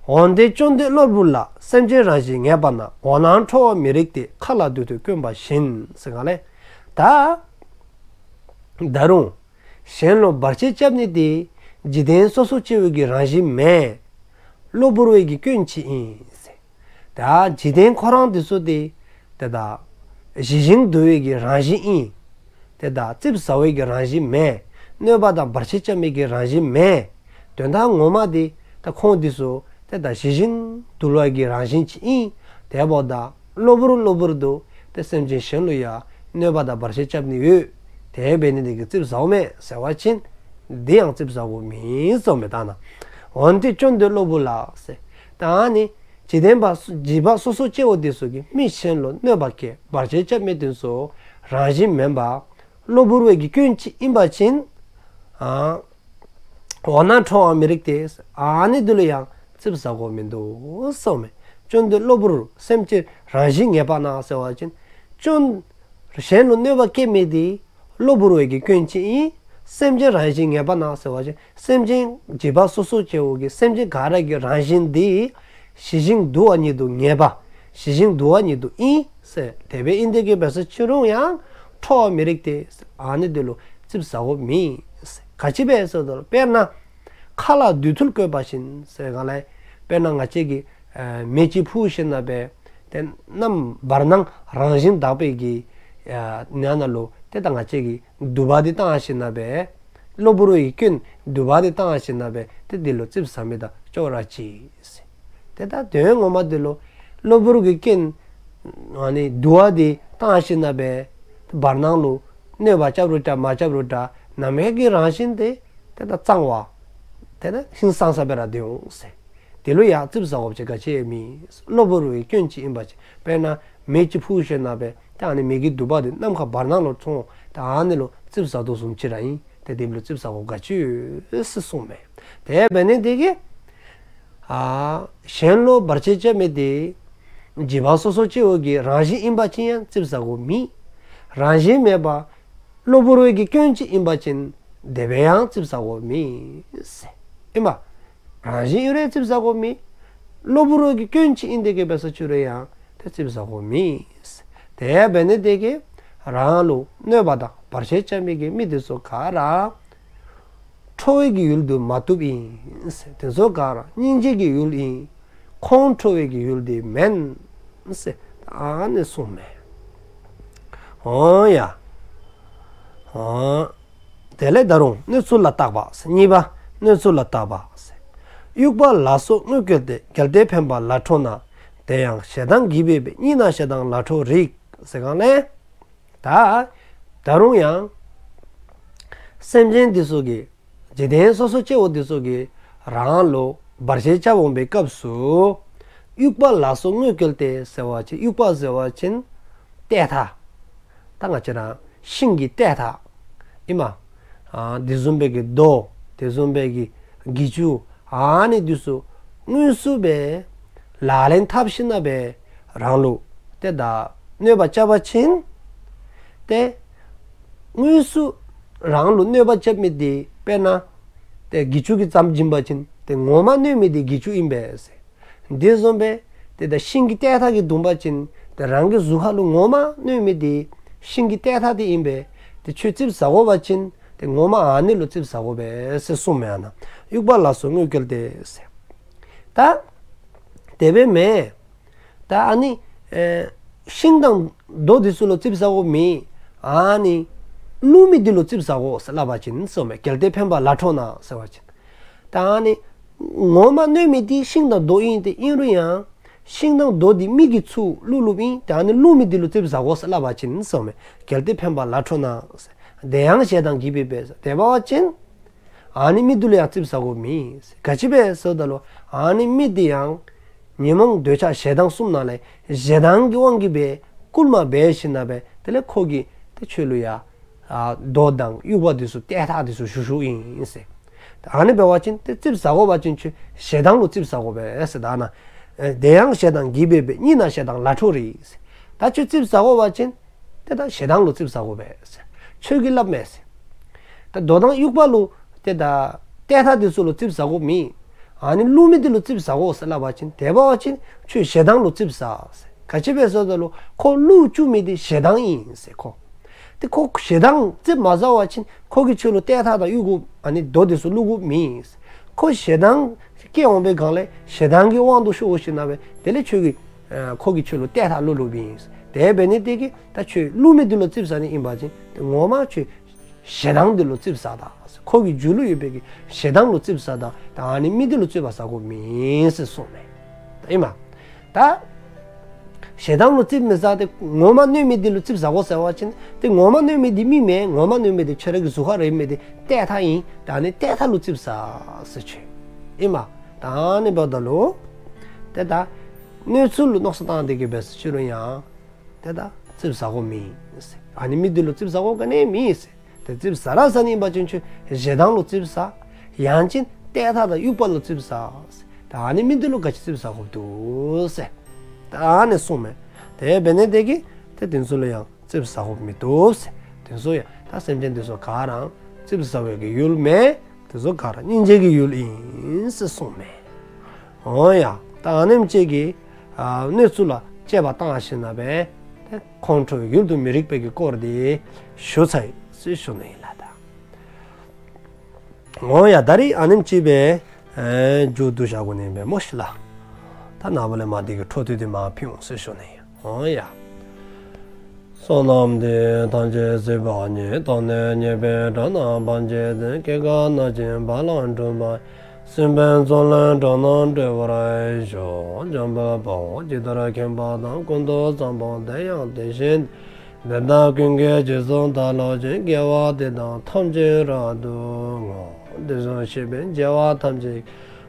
འོན་ཏེ་བཅོམ་ལྡན་གློ་བུར་ལ། སེམས་ཅན་རང་བཞིན་ངེས་པ་ན། འོ་ན་ཁྲོ་བ་མི་རིགས་ཏེ། མཁའ་ལ་རྡུལ་དུ་བཀོན་པ་བཞིན། ཟེར་ག་ལས་ད་ད་རུང་གཞན་ལུ་བར་ཆད་རྐྱབ་ནི་དེ་འཇིག་རྟེན་སོ་སོ་སྐྱེ་བོའི་གི་རང་བཞིན་མེན། གློ་བུར་བའི་གི་སྐྱོན་ཅིག་ཨིན་ཟེར། ད་འཇིག་རྟེན་ཁོ་རང་འདི་ཚུ་དེ་ཏེ་ད་ཞི་ཞིང་དུལ་བའི་གི་རང་བཞིན་ཨིན། ཏེ་ད་ཙིགཔ་ཟ་བའི་གི་རང་བཞིན་མེན། གནོད་པ་དང་བར་ཆད་རྐྱབ་མི་གི་རང་བཞིན་མེན། དོན་དག་ངོ་མ་དེ་ད་ཁོང་འདི་ཚུ་ཏེ་ད་ཞི་ཞིང་དུལ་བའི་གི་རང་བཞིན་ཅིག་ཨིན། དེ་འབདཝ་ད་གློ་བུར་གློ་བུར་དུ་ཏེ་སེམས་ཅན་གཞན་ལུ་ཡང་ གནོད་པ་དང་བར་ཆད་རྐྱབ་ནི་ཡོད། དེ་འབད་ནི་དེ་གིས་ཙིགཔ་ཟཝ་མས་ཟེར་བ་ཅིན་དེ་ཡང་ཙིགཔ་ཟ་དགོཔ་མེན་གསུངམ་མས་ད་ན། འོན་ཏེ་སྐྱོན་དེ་གློ་བུར་ལ་ཟེར། ད་ནི་འཇིག་རྟེན་པ་འཇིགས་པ་སོ་སོ་སྐྱེ་བོ་དེ་ཚུ་གིས་མི་གཞན་ལུ་གནོད་པ་བཀལ་བར་ཆད་རྐྱབ་མི་དེ་ཚུ་རང་བཞིན་མེན་པར་གློ་བུར་བའི་གི་སྐྱོན་ཅིག་ཨིན་པ་ཅིན་ཨ་འོ་ན་ཁྲོ་བར་མི་རིགས་ཏེ། ཨ་ནི་དེ་ལུ་ཡང་ཙིགཔ་ཟ་དགོཔ་མིན་འདུག་གསུངམ་མས། སྐྱོན་དེ་གློ་བུར་སེམས་ཅན་རང་བཞིན་ངེས་པ་ན་ཟེར་བ་ཅིན་སྐྱོན་གཞན་ལུ་གནོད་པ་བཀལ་མི་དེ་གློ་བུར་བའི་གི་སྐྱོན་ཅིག་ཨིན། སེམས་ཅན་རང་བཞིན་ངེས་པ་ན་ཟེར་བ་ཅིན་སེམས་ཅན་འཇིགས་པ་སོ་སོ་སྐྱེ་བོ་གི་སེམས་ཅན་ག་ར་གི་རང་བཞིན་དེ་ཞི་ཞིང་དུལ་བ་ཉིད་དུ་ངེས་པ། ཞི་ཞིང་དུལ་བ་ཉིད་དུ་ཨིན་ཟེར། དེ་སྦེ་ཨིན་དེ་གིས་འབད་སོ་ཅི་རུང་ཡང་ཁྲོ་བར་མི་རིགས་ཏེ། ཨ་ནི་དེ་ལུ་ཙིགཔ་ཟ་དགོཔ་མེན་ཟེར། ག་ཅི་སྦེ་ཟེར་བ་ཅིན་དཔེར་ན་མཁའ་ལ་རྡུལ་ཐུལ་བཀོད་པ་བཞིན་ཟེར་ག་ལས། དཔེར་ན་ང་བཅས་ཀྱིས་མེ་ཅིག་ཕུ་ཞིནམ་ལས་ཏེ་གནམ་བར་སྣང་རང་བཞིན་དག་པའི་གི་ནང་ན་ལུ་ཏེ་ད་ང་བཅས་ཀྱིས་དུ་བ་དེ་བཏང་ཞིནམ་ལས་གློ་བུར་བའི་སྐྱོན་དུ་བ་དེ་བཏང་ཞིནམ་ལས་ཏེ་དེ་ལུ་ཙིགཔ་ཟ་མི་དང་ཅོག་ར་གཅིག་ཟེར། ཏེ་ད་དོན་ངོ་མ་དེ་ལུ་གློ་བུར་གྱི་སྐྱོན་ཨ་ནི་དུ་བ་དེ་བཏང་ཞིནམ་ལས་བར་སྣང་ལུ་གནོད་པ་རྐྱབ་རུང་རྐྱབ་མ་རྐྱབ་རུང་རྐྱབ་ནམ་མཁའི་གི་རང་བཞིན་དེ་ཏེ་ད་གཙང་བ། ཏེ་ད་ཧིང་སངས་ས་སྦེ་ར་སྡོད་འོང་ཟེར། དེ་ལུ་ཡང་ཙིགཔ་ཟ་དགོཔ་ཅིག་ག་ཅི་ཡང་མེད། གློ་བུར་བའི་སྐྱོན་ཅིག་ཨིན་པ་ཅིན་དཔེར་ན་མེ་ཅིག་ཕུ་ཞིནམ་ལས་ཏེ་ཨ་ནི་མེ་གི་དུ་བ་དེ་ནམ་མཁའ་བར་སྣང་ལུ་སོང་། ཏེ་ཨ་ནི་ལུ་ཙིགཔ་ཟ་དོ་བཟུམ་ཅིག་ར་ཨིན། ཏེ་དེ་ལུ་ཙིགཔ་ཟ་དགོཔ་ག་ཅི་ཡོད་ཟེར་གསུངམ་མས། དེ་འབད་ནི་དེ་གིས་ཨ་གཞན་ལུ་བར་ཆད་རྐྱབ་མི་དེ་འཇིགས་པ་སོ་སོ་སྐྱེ་བོ་གི་རང་བཞིན་ཨིན་པ་ཅིན་ཡང་ཙིགཔ་ཟ་དགོཔ་མེན། རང་བཞིན་མེན་པར་གློ་བུར་བའི་གི་སྐྱོན་ཅིག་ཨིན་པ་ཅིན་དེ་སྦེ་ཡང་ཙིགཔ་ཟ་དགོཔ་མེན་ཟེར། ཨིན་པ། རང་བཞིན་ཨིན་རུང་ཙིགཔ་ཟ་དགོཔ་མེན། གློ་བུར་བའི་གི་སྐྱོན་ཅིག་ཨིན་དེ་གིས་འབད་སོ་ཅི་རུང་ཡང་ཏེ་ཙིགཔ་ཟ་དགོཔ་མེན་ཟེར། དེ་འབད་ནི་དེ་གིས་རང་ལུ་གནོད་པ་དང་བར་ཆད་རྐྱབ་མི་གི་མི་དེ་ཚུ་ག་ར་ཁྲོ་བའི་གི་ཡུལ་དུ་མ་བཏུབ་ཨིན་ཟེར། དེ་ཚུ་ག་ར་སྙིང་རྗེ་གི་ཡུལ་ཨིན། ཁོང་ཁྲོ་བའི་གི་ཡུལ་དེ་མེན་ཟེར། ཨ་ནི་གསུངམ་མས། འོང་ཡ། འོང་། དེ་ལས་ད་རུང་གནོད་ཚུལ་ལ་བརྟག་པ་ཟེར། གཉིས་པ། གནོད་ཚུལ་ལ་བརྟག་པ་ཟེར། དབྱུག་པ་ལ་སོགས་དངོས་བཀོལ་ཏེ། གལ་ཏེ་འཕེན་པ་ལ་ཁྲོ་ན། དེ་ཡང་ཞེ་སྡང་གིས་འབད་པས། གཉིད་ན་ཞེ་སྡང་ལ་ཁྲོ་རིགས། ཟེར་གང་ལས། ད་ད་རུང་ཡང་སེམས་ཅན་འདི་ཚུ་གིས་འཇིག་རྟེན་སོ་སོ་སྐྱེ་བོ་འདི་ཚུ་གིས་རང་ལུ་བར་ཆད་རྐྱབ་འོང་པའི་སྐབས་སུ་དབྱུག་པ་ལ་སོགས་དངོས་བཀོལ་ཏེ་ཟེར་བ་ཅིན་དབྱུག་པ་ཟེར་བ་ཅིན་ཏེ་ཐག། ད་ང་བཅས་ར་ཤིང་གི་ཏེ་ཐག་ཨིན་མས། ཨ་དེ་བཟུམ་སྦེ་གི་རྡོ་དེ་བཟུམ་སྦེ་གི་གྱི་ཅུ་ཨ་ནི་འདི་ཚུ་དངོས་སུ་སྦེ་ལག་ལེན་འཐབ་ཞིནམ་ལས་རང་ལུ་ཏེ་ད་གནོད་པ་རྐྱབ་པ་ཅིན་ཏེ་དངོས་སུ་རང་ལུ་གནོད་པ་རྐྱབ་མི་དེ་དཔེར་ན་ཏེ་གྱི་ཅུ་གིས་བཙེམ་བྱིན་པ་ཅིན་ཏེ་ངོ་མ་གནོད་མི་དེ་གྱི་ཅུ་ཨིན་པས་ཟེར། དེ་བཟུམ་སྦེ་ཏེ་ད་ཤིང་གི་ཏེ་ཐག་གིས་བརྡུངས་པ་ཅིན་ཏེ་རང་གི་གཟུགས་ཁ་ལུ་ངོ་མ་གནོད་མི་དེ་ཤིང་གི་ཏེ་ཐག་དེ་ཨིན་པས། ཏེ་ཁྱོད་ཙིགཔ་ཟ་དགོ་པ་ཅིན་ཏེ་ངོ་མ་ཨ་ནི་ལུ་ཙིགཔ་ཟ་དགོ་པས་ཟེར་གསུངམ་མས་ཨ་ན། དབྱུག་པ་ལ་སོགས་དངོས་བཀོལ་ཏེ་ཟེར། ད་དེ་སྦེ་མེན། ད་ཨ་ནི་ཨེ་ཤིང་དང་རྡོ་འདི་ཚུ་ལུ་ཙིགཔ་ཟ་དགོཔ་མེན། ཨ་ནི་བླུག་མི་འདི་ལུ་ཙིགཔ་ཟ་དགོ་ཟེར་སླབ་པ་ཅིན་གསུངམ་མས། གལ་ཏེ་འཕེན་པ་ལ་ཁྲོ་ན་ཟེར་བ་ཅིན། ད་ཨ་ནི་ངོ་མ་གནོད་མི་འདི་ཤིང་དང་རྡོ་ཨིན། ཏེ་ཨིན་རུང་ཡང་ཤིང་དང་རྡོ་འདི་མི་གིས་ཚུར་བླུག་བླུགཔ་ཨིན། ད་ཨ་ནི་བླུག་མི་འདི་ལུ་ཙིགཔ་ཟ་དགོ་ཟེར་སླབ་པ་ཅིན་གསུངམ་མས། གལ་ཏེ་འཕེན་པ་ལ་ཁྲོ་ན་ཟེར། དེ་ཡང་ཞེ་སྡང་གིས་འབད་པས་ཟེར། དེ་འབད་བ་ཅིན་ཨ་ནི་མི་འདི་ལུ་ཡང་ཙིགཔ་ཟ་དགོཔ་མེན། ག་ཅི་སྦེ་ཟེར་བ་ཅིན་ཨ་ནི་མི་འདི་ཡང་ཉོན་མོངས་འདོད་ཆགས་ཞེ་སྡང་གསུམ་ནང་ལས་ཞེ་སྡང་གི་དབང་གིས་སྦེ་བསྐུལ་མ་འབད་ཞིནམ་ལས་དེ་ལས་ཁོ་གིས་ཏེ་ཁྱོད་ལུ་ཡང་ཨ་རྡོ་དང་དབྱུག་པ་འདི་ཚུ་ཏེ་ཐག་འདི་ཚུ་བཤུ་བཤུཝ་ཨིན་ཟེར། ཨ་ནི་འབད་བ་ཅིན་ཏེ་ཙིགཔ་ཟ་དགོ་པ་ཅིན་ཁྱོད་ཞེ་སྡང་ལུ་ཙིགཔ་ཟ་དགོ་པས་ཟེར། ད་ཨ་ན་ཨེ་དེ་ཡང་ཞེ་སྡང་གིས་འབད་པས། གཉིད་ན་ཞེ་སྡང་ལ་ཁྲོ་རིགས་ཟེར། ད་ཁྱོད་ཙིགཔ་ཟ་དགོ་པ་ཅིན་ཏེ་ད་ཞེ་སྡང་ལུ་ཙིགཔ་ཟ་དགོ་པས་ཟེར། ཁྱོད་ཀྱིས་སླབ་མས་ཟེར། ད་རྡོ་དང་དབྱུག་པ་ལུ་ཏེ་ད་ཏེ་ཐག་འདི་ཚུ་ལུ་ཙིགཔ་ཟ་དགོཔ་མེན། ཨ་ནི་བླུག་མི་འདི་ལུ་ཙིགཔ་ཟ་དགོ་ཟེར་སླབ་པ་ཅིན་དེ་འབད་བ་ཅིན་ཁྱོད་ཞེ་སྡང་ལུ་ཙིགཔ་ཟ་ཟེར། ག་ཅི་སྦེ་ཟེར་བ་ཅིན་ཁོ་བླུག་བཅུག་མི་འདི་ཞེ་སྡང་ཨིན་ཟེར་ཁོ། ཏེ་ཁོ་ཞེ་སྡང་ཙིགཔ་མ་ཟ་བ་ཅིན་ཁོ་གིས་ཁྱོད་ལུ་ཏེ་ཐག་དང་དབྱུག་གུ་ཨ་ནི་རྡོ་འདི་ཚུ་བླུག་དགོཔ་མེན། ཁོ་ཞེ་སྡང་སྐྱེ་འོང་པའི་སྒང་ལས་ཞེ་སྡང་གི་དབང་དུ་ཤོར་ཞིནམ་ལས་དེ་ལས་ཁྱོད་ཀྱིས་ཨ་ཁོ་གིས་ཁྱོད་ལུ་ཏེ་ཐག་བླུག་བླུགཔ་ཨིན། དེ་འབད་ནི་དེ་གིས་ད་ཁྱོད་བླུག་མི་འདི་ལུ་ཙིགཔ་ཟ་ནི་ཨིན་པ་ཅིན་ཏེ་ངོ་མ་ཁྱོད་ཞེ་སྡང་འདི་ལུ་ཙིགཔ་ཟ་ད། ཁོ་གི་རྒྱུད་ལུ་ཡོད་པའི་གི་ཞེ་སྡང་ལུ་ཙིགཔ་ཟ་ད། ད་ཨ་ནི་མི་འདི་ལུ་ཙིགཔ་ཟ་དགོཔ་མེན་ཟེར་གསུངམ་མས། ད་ཨིན་མས། ད་ ཞེ་སྡང་ལུ་ཙིགཔ་མི་ཟ་སྟེ་ངོ་མ་གནོད་མི་འདི་ལུ་ཙིགཔ་ཟ་དགོ་ཟེར་བ་ཅིན་ཏེ་ངོ་མ་གནོད་མི་འདི་མི་མེན། ངོ་མ་གནོད་མི་འདི་ཁྱོད་ར་གི་གཟུགས་ཁར་ཡོད་མི་འདི་ལྟས་མཐའ་ཨིན། ད་ཨ་ནི་ལྟས་མཐའ་ལུ་ཙིགཔ་ཟ་ཟེར་ཞུ་ཨིན་མས། ད་ཨ་ནི་འབདཝ་ད་ལུ་ཏེ་ད་གནོད་ཚུལ་ལུ་མནོ་བསམ་བཏང་སྟེ་གི་འབད་ཟེར་ཞུ་རུང་ཡང་ཏེ་ད་ཙིགཔ་ཟ་དགོཔ་མེད་ཟེར། ཨ་ནི་མི་འདི་ལུ་ཙིགཔ་ཟ་དགོཔ་ག་ནི་མེད་ཟེར། ཏེ་ཙིགཔ་ཟ་ར་ཟ་ནི་ཨིན་པ་ཅིན་ཁྱོད་ཞེ་སྡང་ལུ་ཙིགཔ་ཟ། ཡང་ཅིན་ལྟས་མཐའ་དང་དབྱུག་པ་ལུ་ཙིགཔ་ཟ་ཟེར། ད་ཨ་ནི་མི་འདི་ལུ་ག་ཅི་ཙིགཔ་ཟ་དགོཔ་འདུག་ཟེར། ད་ཨ་ནི་གསུངམ་མས། ཏེ་འབད་ནི་དེ་གིས་ཏེ་དེ་ཚུ་ལུ་ཡང་ཙིགཔ་ཟ་དགོཔ་མི་འདུག་ཟེར། དེ་ཚུ་ཡང་ད་སེམས་ཅན་དེ་ཚུ་ག་ར་ཙིགཔ་ཟ་བའི་གི་ཡུལ་མེན། དེ་ཚུ་ག་ར་སྙིང་རྗེ་གི་ཡུལ་ཨིན་ཟེར་གསུངམ་མས། འོང་ཡ། ད་ཨ་ནེམ་ཅིག་གིས་ཨ་གནོད་ཚུལ་ལ་དཔྱད་པ་བཏང་ཞིནམ་ལས་ཏེ་ཁོང་ཁྲོ་ཡུལ་དུ་མི་རིགས་པའི་གི་སྐོར་འདི་ཞུ་ཚར་ཡི་ཟེར་ཞུ་ནི་ཨིན་ལགས། ད་འོང་ཡ། ད་རིས་ཨ་ནེམ་ཅིག་སྦེ་ཨེ་མཇུག་བསྡུ་བཞག་དགོ་ནི་ཨིན་པས་སྨོ་ཤིག་ལགས། ད་ནངས་པ་ལས་མར་འདི་གི་འཕྲོ་མཐུད་དེ་མར་ཕུལ་འོང་ཟེར་ཞུ་ནི་ཨིན། འོང་ཡ། བསོད་ནམས་འདི་ཡིས་ཐམས་ཅད་གཟིགས་པ་ཉིད། ཐོབ་ནས་ཉེས་པའི་དགྲ་རྣམས་ཕམ་བྱས་ཏེ། སྐྱེ་རྒ་ན་འཆིའི་རྦ་རླབས་འཁྲུགས་པ་ཡི། སྲིད་པའི་མཚོ་ལས་འགྲོ་བ་སྒྲོལ་བར་ཤོག། འཇམ་དཔལ་དཔའ་བོས་ཇི་ལྟར་མཁྱེན་པ་དང་། ཀུན་ཏུ་བཟང་པོ་དེ་ཡང་དེ་བཞིན་ཏེ། དེ་དག་ཀུན་གྱི་རྗེས་སུ་བདག་སློབ་ཅིང་། དགེ་བ་འདི་དག་ཐམས་ཅད་རབ་ཏུ་བསྔོ། དེ་བཞིན་གཤེགས་པའི་རྒྱལ་བ་ཐམས་ཅད་ཀྱི་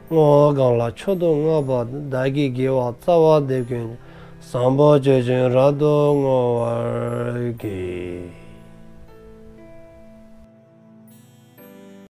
ངོ་བོ་གང་ལ་མཆོག་ཏུ་བསྔགས་པ་དེས། བདག་གི་དགེ་བ་རྩ་བ་འདི་ཀུན་ཀྱང་བཟང་པོ་སྤྱོད་ཅིང་རབ་ཏུ་བསྔོ་བར་བགྱི།